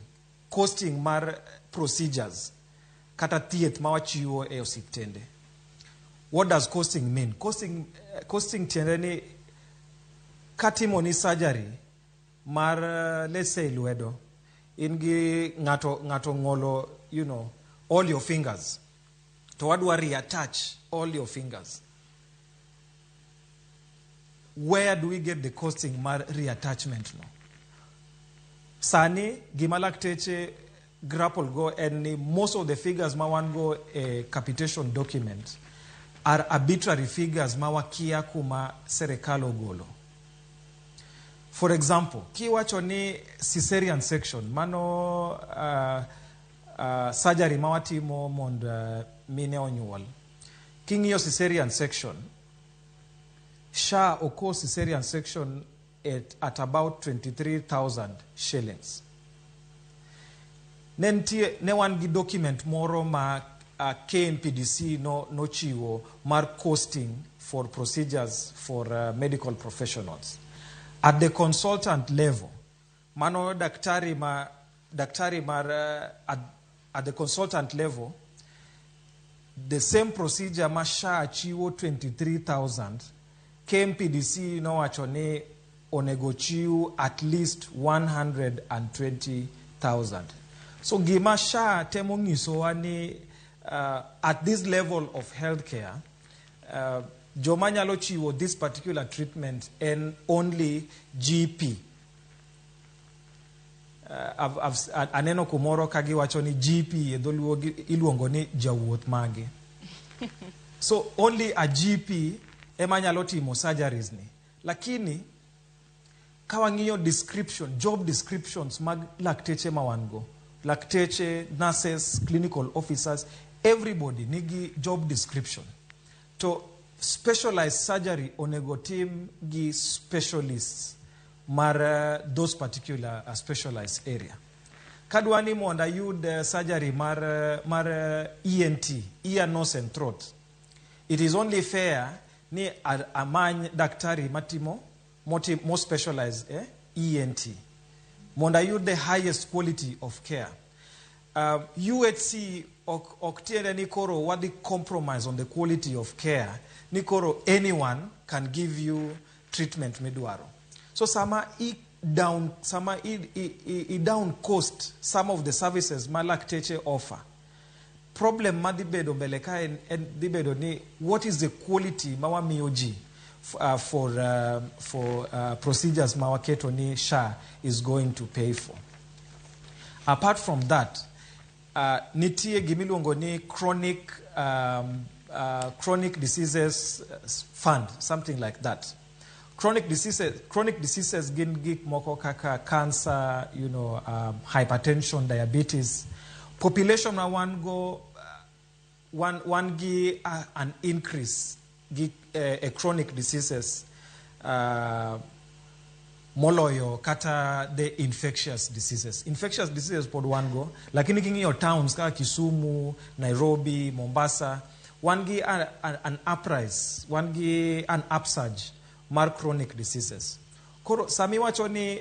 mar procedures kata thieth ma wachiwo e osiptende. What does costing mean? Costing tiende ni katimo ni surgery mar let's say lwedo, in gi ng'ato ng'olo all your fingers, to wadwa reattach all your fingers. Where do we get the costing mar reattachment no? Sani gima lakteche grapple go en ni most of the figures ma wan go e capitation document are arbitrary figures ma wakia kuma serikal ogolo. For example, kiwacho ni cesarean section, mano surgery ma watimo mondo mine onyuol. King'iyo cesarean section, SHA oko cesarean section at about 23,000 shillings. Ne nitie, ne wan gi document moro ma KMPDC no, nochiwo mar costing for procedures for medical professionals. At the consultant level, mano daktari mar at the consultant level, the same procedure ma SHA chiwo 23,000, KMPDC nowacho ni onego chiw at least 120,000. So gima SHA temo nyisowa ni at this level of healthcare, joma nyalo chiwo this particular treatment en only GP. Aneno kumoro ka giwacho ni GP e dholuo iluongo ni jawuoth mage. So only a GP ema nyalo timo surgeries ni. Lakini ka wang'iyo description, job descriptions mag lakteche ma wan go, lakteche, nurses, clinical officers, everybody nigi job description. To specialized surgery onego tim gi specialists mar those particular specialized area. Kadwa ni mondo ayud surgery mar ENT, ear, nose and throat, it is only fair ni amany daktari matimo mo specialized ENT mondo ayud the highest quality of care. UHC ok tiende ni koro wadhi compromise on the quality of care, ni koro anyone can give you treatment midwaro. So sama i down cost some of the services ma lakteche offer, problem madhi bedo mbele ka en dhi bedo ni what is the quality ma wamiyo ji for procedures ma waketo ni SHA is going to pay for. Apart from that, nitie gimiluongo ni chronic diseases fund, something like that. Chronic diseases gin gik moko kaka cancer, hypertension, diabetes. Population ma wan go, wan gi an increase gi chronic diseases. Moloyo kata the infectious diseases. Infectious diseases pod wan go, lakini king'iyo towns kaka Kisumu, Nairobi, Mombasa, wan gi an uprise, wan gi an upsurge mar chronic diseases. Koro sami wacho ni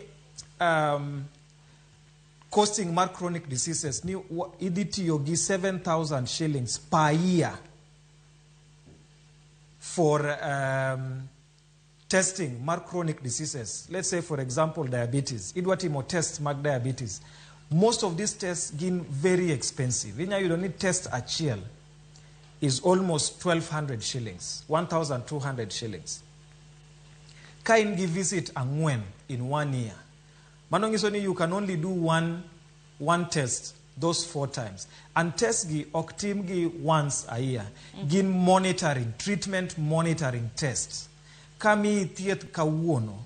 costing mar chronic diseases ni idhi tiyo gi 7,000 shillings per year for testing mar chronic diseases. Let's say, for example, diabetes. Idwa timo test mag diabetes. Most of these tests gin very expensive. Inya yudo ni test achiel is almost 1,200 shillings, 1,200 shillings. Ka in gi visit ang'wen in one year, mano nyiso ni you can only do one test those four times. And test gi ok tim gi once a year. Gin monitoring, treatment monitoring tests. Ka miyi thieth kawuono,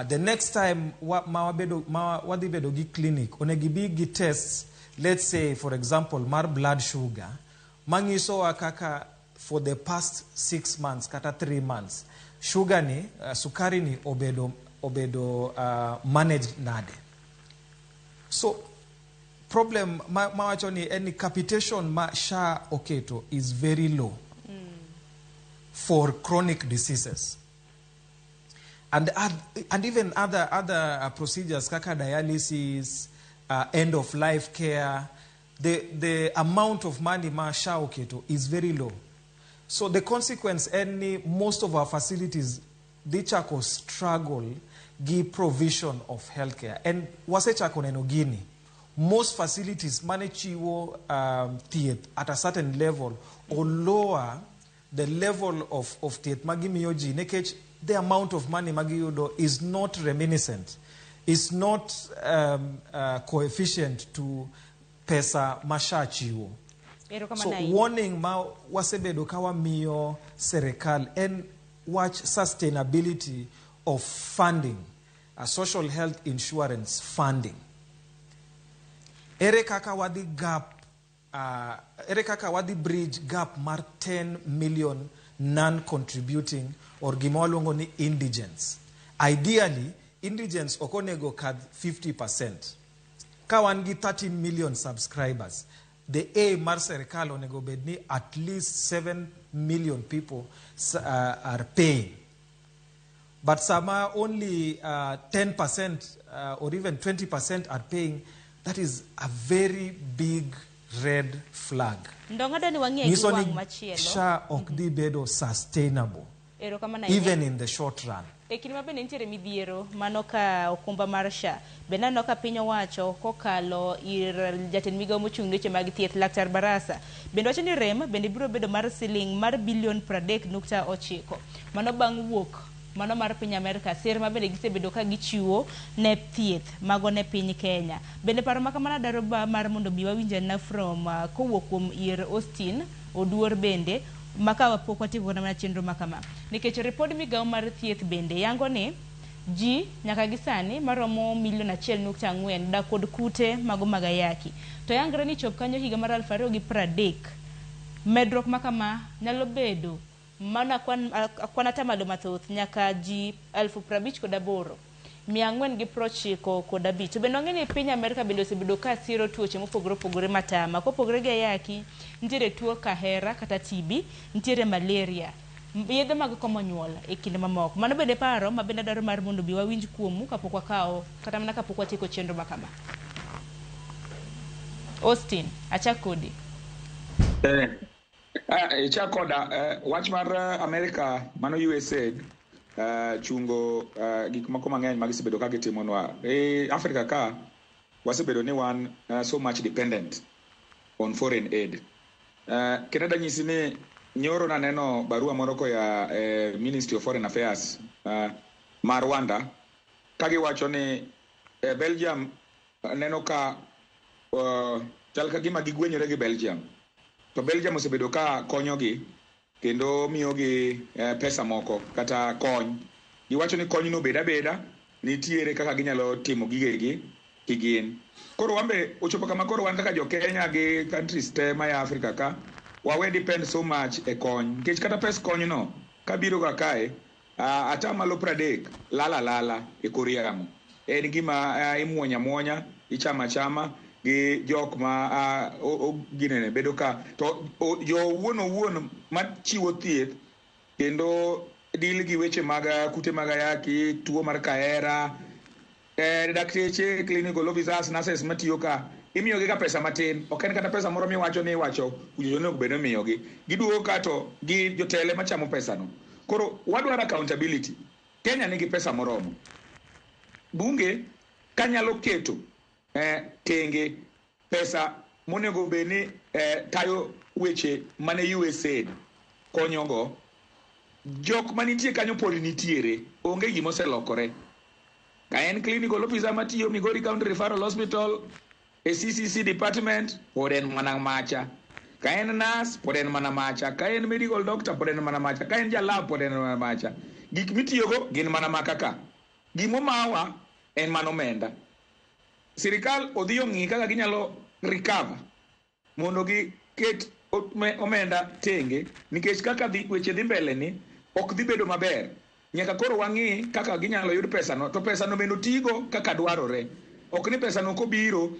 the next time ma wabedo, ma wadhi bedo gi clinic, onego ibi gi tests, let's say, for example, mar blood sugar, manyisowa kaka for the past 6 months kata 3 months, sugar ni, sukari ni obedo managed nade. So problem mawacho ni en ni capitation ma SHA oketo is very low for chronic diseases. And even other procedures kaka dialysis, end of life care, the amount of money ma SHA oketo is very low. So the consequence en ni most of our facilities dhi chako struggle gi provision of healthcare. And wasechako neno gini. Most facilities mane chiwo thieth at a certain level or lower the level of thieth magimiyo ji nikech the amount of money magiyudo is not reminiscent, is not coefficient to pesa ma SHA chiwo. Erokamano So ahinya. Warning ma wasebedo ka wamiyo serikal en wach sustainability of funding, a social health insurance funding. Ere kaka wadhi gap, ere kaka wadhi bridge gap mar 10 million non-contributing or gima waluongo ni indigents? Ideally, indigents ok onego kadh 50%. Ka wan gi 13 million subscribers, the aim mar serikal onego bed ni at least 7 million people are paying. But sama only 10% or even 20% are paying, that is a very big red flag. Ndong'ado ni wang'iye gi Nyiso wang' ni machielo. SHA ok dhi bedo sustainable, Erokamano ahinya. Even in the short run. E kinde ma bende nitiere midhiero mano ka okumba mar SHA bende aneno ka piny owacho kokalo ir jatend migawo mochung' ne weche mag thieth, Laktar Barasa, bende wacho ni rem bende biro bedo mar siling mar bilion 30.9, mano bang' wuok mano mar piny Amerka sir ma bende gisebedo ka gichiwo ne thieth mago ne piny Kenya. Bende paro ma kamano dwaro ba mar mondo bi wawinj na from kowuok kuom ir Austin Oduor bende maka pok watieko kata mana chenro ma kama, nikech ripod migawo mar thieth bende yango ni ji nyaka gi sani maromo milion 1.4 dak kod kute mago mag ayaki, to yangre ni chop kanyo higa mar 2030 medruok ma kama nyalo bedo mana kwan atamalo mathoth nyaka ji 58,495. To bende wang'e ni piny Amerka bende osebedo ka siro tuoche mopogore opogore matama kopogore gi ayaki, nitiere tuo kahera kata TB, nitiere malaria, yedhe mag komo nyuol e kinde mamoko. Mano bende paro ma bende adwaro mar mondo bi wawinj kuomu kapok wakawo kata mana kapok watieko chenro ma kama. Austin, achak kodi. Ichak koda wach mar Amerika mano USAID chungo gik moko mang'eny ma gisebedo ka gitimonwa. E Afrika ka wasebedo ni wan so much dependent on foreign aid. Kendo adanyisi ni nyoro naneno barua moro koya Ministry of Foreign Affairs ma Rwanda ka giwacho ni Belgium neno ka chal ka gima gigwenyore gi Belgium. To Belgium osebedo ka konyogi kendo miyogi pesa moko kata kony. Giwacho ni kony no bed abeda nitiere kaka ginyalo timo gigegi kigin. Koro wan be ochopo kama koro wan kaka jo Kenya gi countries te ma e Africa ka wawe depend so much e kony nikech kata pes kony no kabiro ga kae 30% lala alala e kor yamo. En gima imuonyo amuonya, ichamo achama gi jok ma ginene bedo ka to jo wuon owuon machiwo thieth kendo deal gi weche mag kute mag ayaki, tuo mar kahera, dakteche, clinical officers, nurses matiyo ka imiyogi ga pesa matin. Ok en kata pesa moro miwacho ni iwacho kujo onego bed ni imiyogi. Giduogo ka to gi jotele machamo pesano. Koro wadwaro accountability. Kenya nigi pesa moromo. Bunge kanyalo keto tenge pesa monego bed ni tayo weche mane USAID konyogo. Jok manitie kanyo pod nitiere, onge gima oselokore. Ka en clinical officer matiyo Migori County Referral Hospital e CCC department, pod en mana macha. Ka en nurse, pod en mana macha. Ka en medical doctor, pod en mana macha. Ka en jalab, pod en mana macha. Gik mitiyogo gin mana maka ka. Gimomawa en mana omenda. Sirikal odhi ong'i kaka ginyalo recover mondo giket omenda tenge, nikech kaka weche dhi mbele ni ok dhi bedo maber. Nyaka koro wang'i kaka ginyalo yud pesano, to pesano bende otigo kaka dwarore. Ok ni pesano kobiro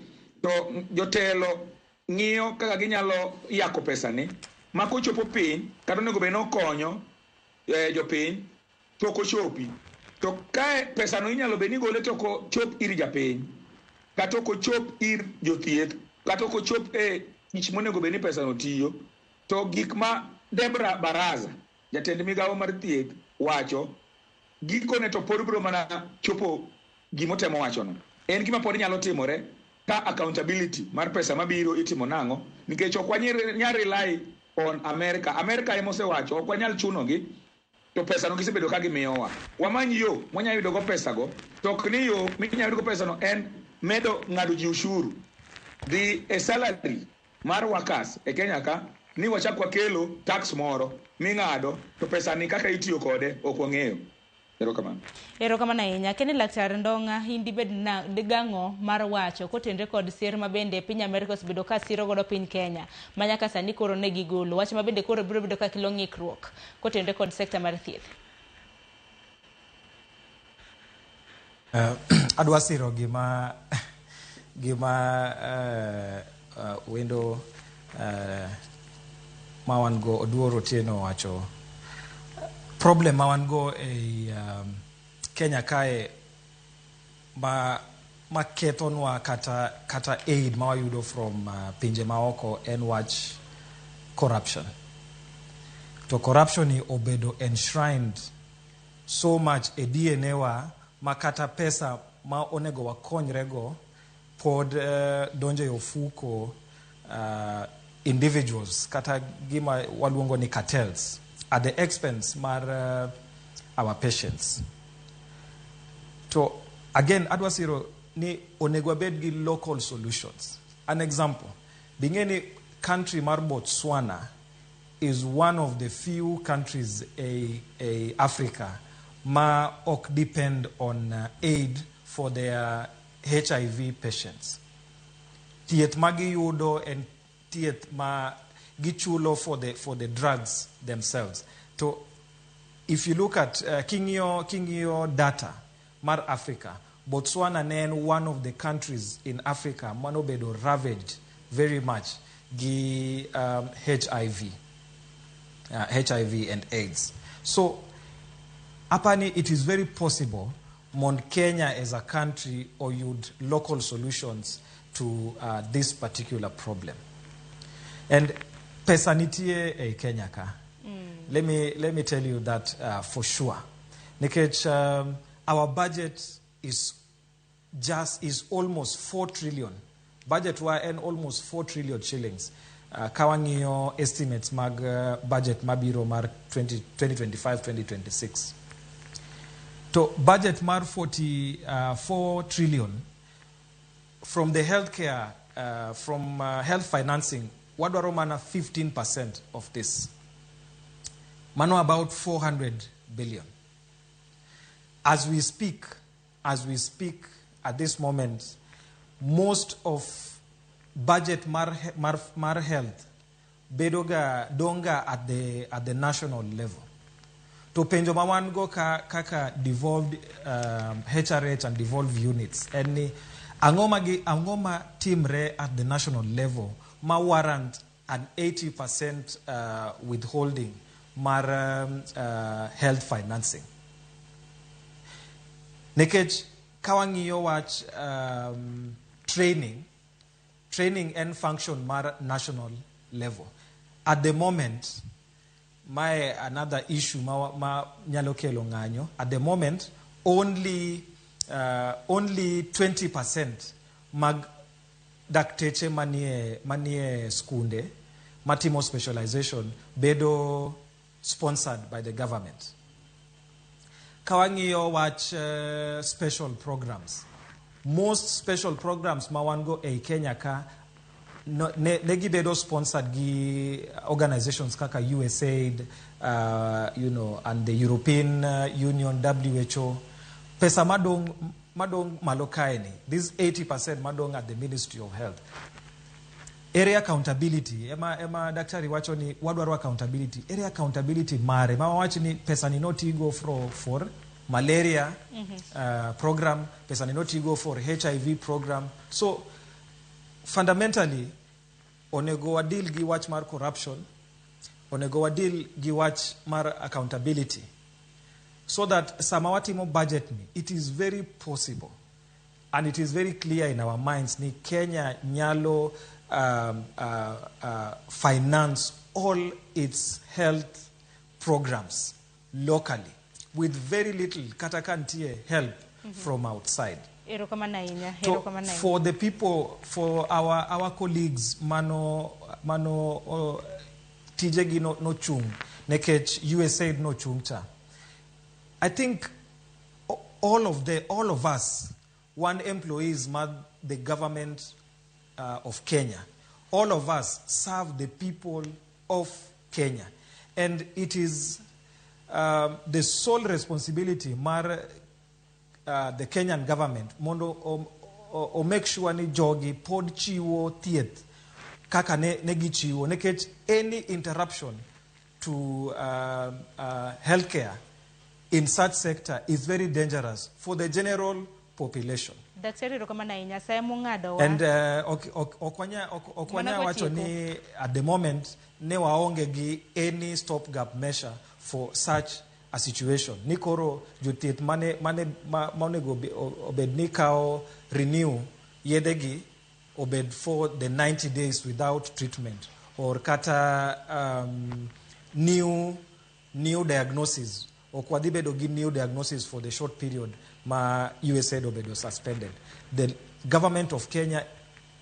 to jotelo ng'iyo kaka ginyalo yako pesani, ma kochopo piny kata onego bed ni okonyo jopiny to ok ochopi. To kae pesano inyalo bed ni igole to ok ochop ir japiny, kata ok ochop ir jothieth, kata ok ochop e tich monego bed ni pesano tiyo. To gik ma Debra Baraza, jatend migawo mar thieth, wacho, gikone to pod biro mana chopo gimotemo wachono. En gima pod nyalo timore ka accountability mar pesa mabiro itimo nang'o, nikech ok wanyal rely on America. America ema osewacho, ok wanyal chunogi, to pesano gisebedo ka gimiyowa. Wamany yo mwanyalo yudogo pesago, to ok ni yo minyalo yudogo pesano en medo ng'ado ji ushuru. Dhi e salary mar workers e Kenya ka, ni wachak wakelo tax moro ming'ado, to pesani kaka itiyo kode ok wang'eyo. Erokamano. Erokamano ahinya. Keni Laktar Ndong'a, in dibed na gang'o mar wacho kotenre kod sir ma bende piny Amerika osebedo ka siro godo piny Kenya ma nyaka sani koro ne gigolo wach ma bende koro biro bedo ka kelo ng'ikruok kotenre kod sekta mar thieth. Adwa siro gima wendo ma wan go Oduor Otieno wacho. Problem ma wan go e Kenya kae ma kethonwa kata aid ma wayudo from pinje maoko en wach corruption. To corruption ni obedo enshrined so much e DNA wa ma kata pesa ma onego wakonyrego pod donjo e ofuko individuals kata gima waluongo ni cartels at the expense mar our patients. To again, adwa siro ni onego wabed gi local solutions. An example, bing'e ni country mar Botswana is one of the few countries e Africa ma ok depend on aid for their HIV patients. Thieth ma giyudo en thieth ma gichulo for the drugs themselves. To if you look at king'iyo data mar Africa, Botswana ne en one of the countries in Africa manobedo ravaged very much gi HIV and AIDS. So apani it is very possible mond Kenya as a country oyud local solutions to this particular problem. And pesa nitie e Kenya ka. Let me tell you that for sure. Nikech our budget is almost 4 trillion. Budget wa en almost 4 trillion shillings. Ka wang'iyo estimates mag budget mabiro mar 2025-2026. To budget mar 44 trillion from the healthcare, from health financing, wadwaro mana 15% of this. Mano about 400 billion. As we speak at this moment, most of budget mar health bedoga donga at the national level. To penjo ma wan go ka, kaka devolved HRH and devolved units en ni ang'o ma gi, ang'o ma timre at the national level ma warrant an 80% withholding mar health financing. Nikech ka wang'iyo wach training, training en function mar national level. At the moment, mae another issue ma nyalo kelo ng'anyo. At the moment, only 20% mag dakteche manie skunde matimo specialization bedo sponsored by the government. Ka wang'iyo wach special programs, most special programs ma wan go ei Kenya ka no, ne gibedo sponsored gi organizations kaka USAID, and the European Union, WHO. Pesa madong malo kae ni, this 80% madong at the Ministry of Health. Area accountability, ema daktari wacho ni wadwaro accountability. Area accountability mare, ma wawach ni pesa ni notigo for malaria program, pesa ni notigo for HIV program. So, fundamentally, onego wadeal gi wach mar corruption, onego wadeal gi wach mar accountability, so that sama watimo budget ni, it is very possible and it is very clear in our minds ni Kenya nyalo finance all its health programs locally with very little kata ka nitie help from outside. Erokamano ahinya. To Erokamano ahinya. for the people, for our colleagues mano tijegi nochung nekech USAID nochung cha. I think all of us, one employees ma the government of Kenya, all of us serve the people of Kenya. And it is the sole responsibility mar the Kenyan government mondo o make sure ni jogi pod chiwo thieth kaka ne gichiwo, nikech any interruption to healthcare in such sector is very dangerous for the general population. Daktari, erokamano ahinya. Sa emong'adowa. And ok Mana wanya wacho kwatieko. ni at the moment ne waonge gi any stopgap measure for such a situation. Ni koro jothieth mane ma onego obed ni kawo renew yedhegi obed for the 90 days without treatment, or kata new diagnosis. Ok wadhi bedo gi new diagnosis for the short period ma USAID obedo suspended. The government of Kenya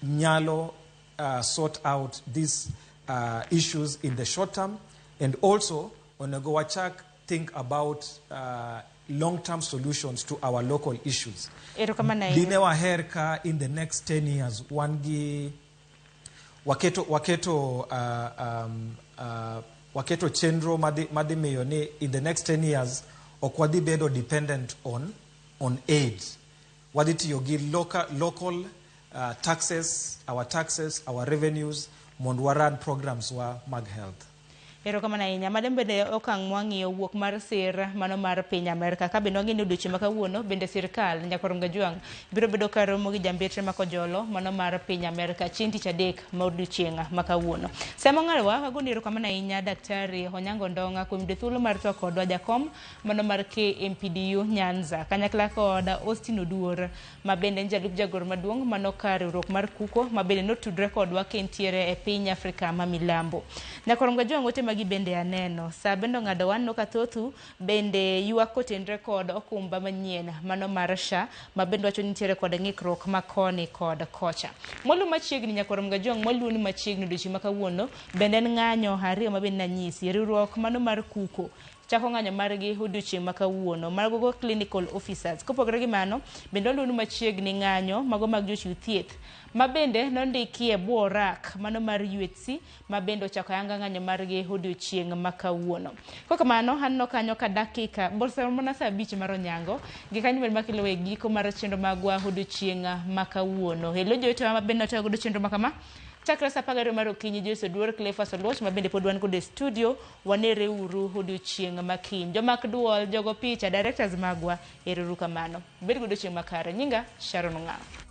nyalo sort out these issues in the short term, and also onego wachak think about long-term solutions to our local issues. Erokamano ahinya. Dine waher ka in the next 10 years wan gi waketo chenro madhi miyo ni in the next 10 years ok wadhi bedo dependent on aid. Wadhi tiyo gi local taxes, our taxes, our revenues mondo wa run programs wa mag health. Erokamano ahinya. Madam, bende okang' mwang'iyo wuok mar sir mano mar piny Amerka. Ka bende wang'eyo ni odiochieng' ma kawuono bende sirkal Nyakorom Gajwang' biro bedo ka romo gi jambetre ma Kojolo mano mar piny Amerka chieng' tich adek ma odiochieng' ma kawuono. Sama ong'adowa wagoni erokamano ahinya Daktari Onyango Ndong'a kuom yudo thuolo mar twak kodwa, jakom mano mar KMPDU Nyanza kanyakla kod Austin Oduor ma bende en jalup jagoro maduong' mano ka riwruok mar KUKO ma bende notudre kodwa ka entiere e piny Afrika ma milambo. Nyakorom Gajwang' ote magi bende aneno. Sa bende ong'ado waneno ka thothu bende ywak kotenre kod okumba manyien mano mar SHA ma bende wacho ni nitiere kod ng'ikruok ma koni kod kocha. Molu machiegni Nyakorom Gajwang' moluoni machiegni odiochieng' ma kawuono bende en ng'anyo ariyo ma bende nanyisi. Riwruok mano mar KUKO chako ng'anyo margi odiochieng' ma kawuono mago go clinical officers. Kopogore gi mano bende waluoni machiegni ng'anyo mago mag jochiw thieth ma bende nondiki e bwo rak mano mar UHC ma bende ochako ayanga ng'anyo margi odiochieng' ma kawuono. Kokamano aneno kanyo ka dakika boseromo mana sa 5 mar onyango gi kanyo bende makelo e giko mar chenro magwa odiochieng' ma kawuono. Hello jowetewa ma bende watayo godo chenro ma kama. Chakre saa 12 mar okinyi, Joyce Oduor, Cleophas Oluoch, ma bende pod wan godo e studio, wanere uru odiochieng' ma kiny. Jomak duol, jogo picha, directors magwa, ero uru kamano. Bed godo chieng' makare. Nyinga Sharon Ong'awo.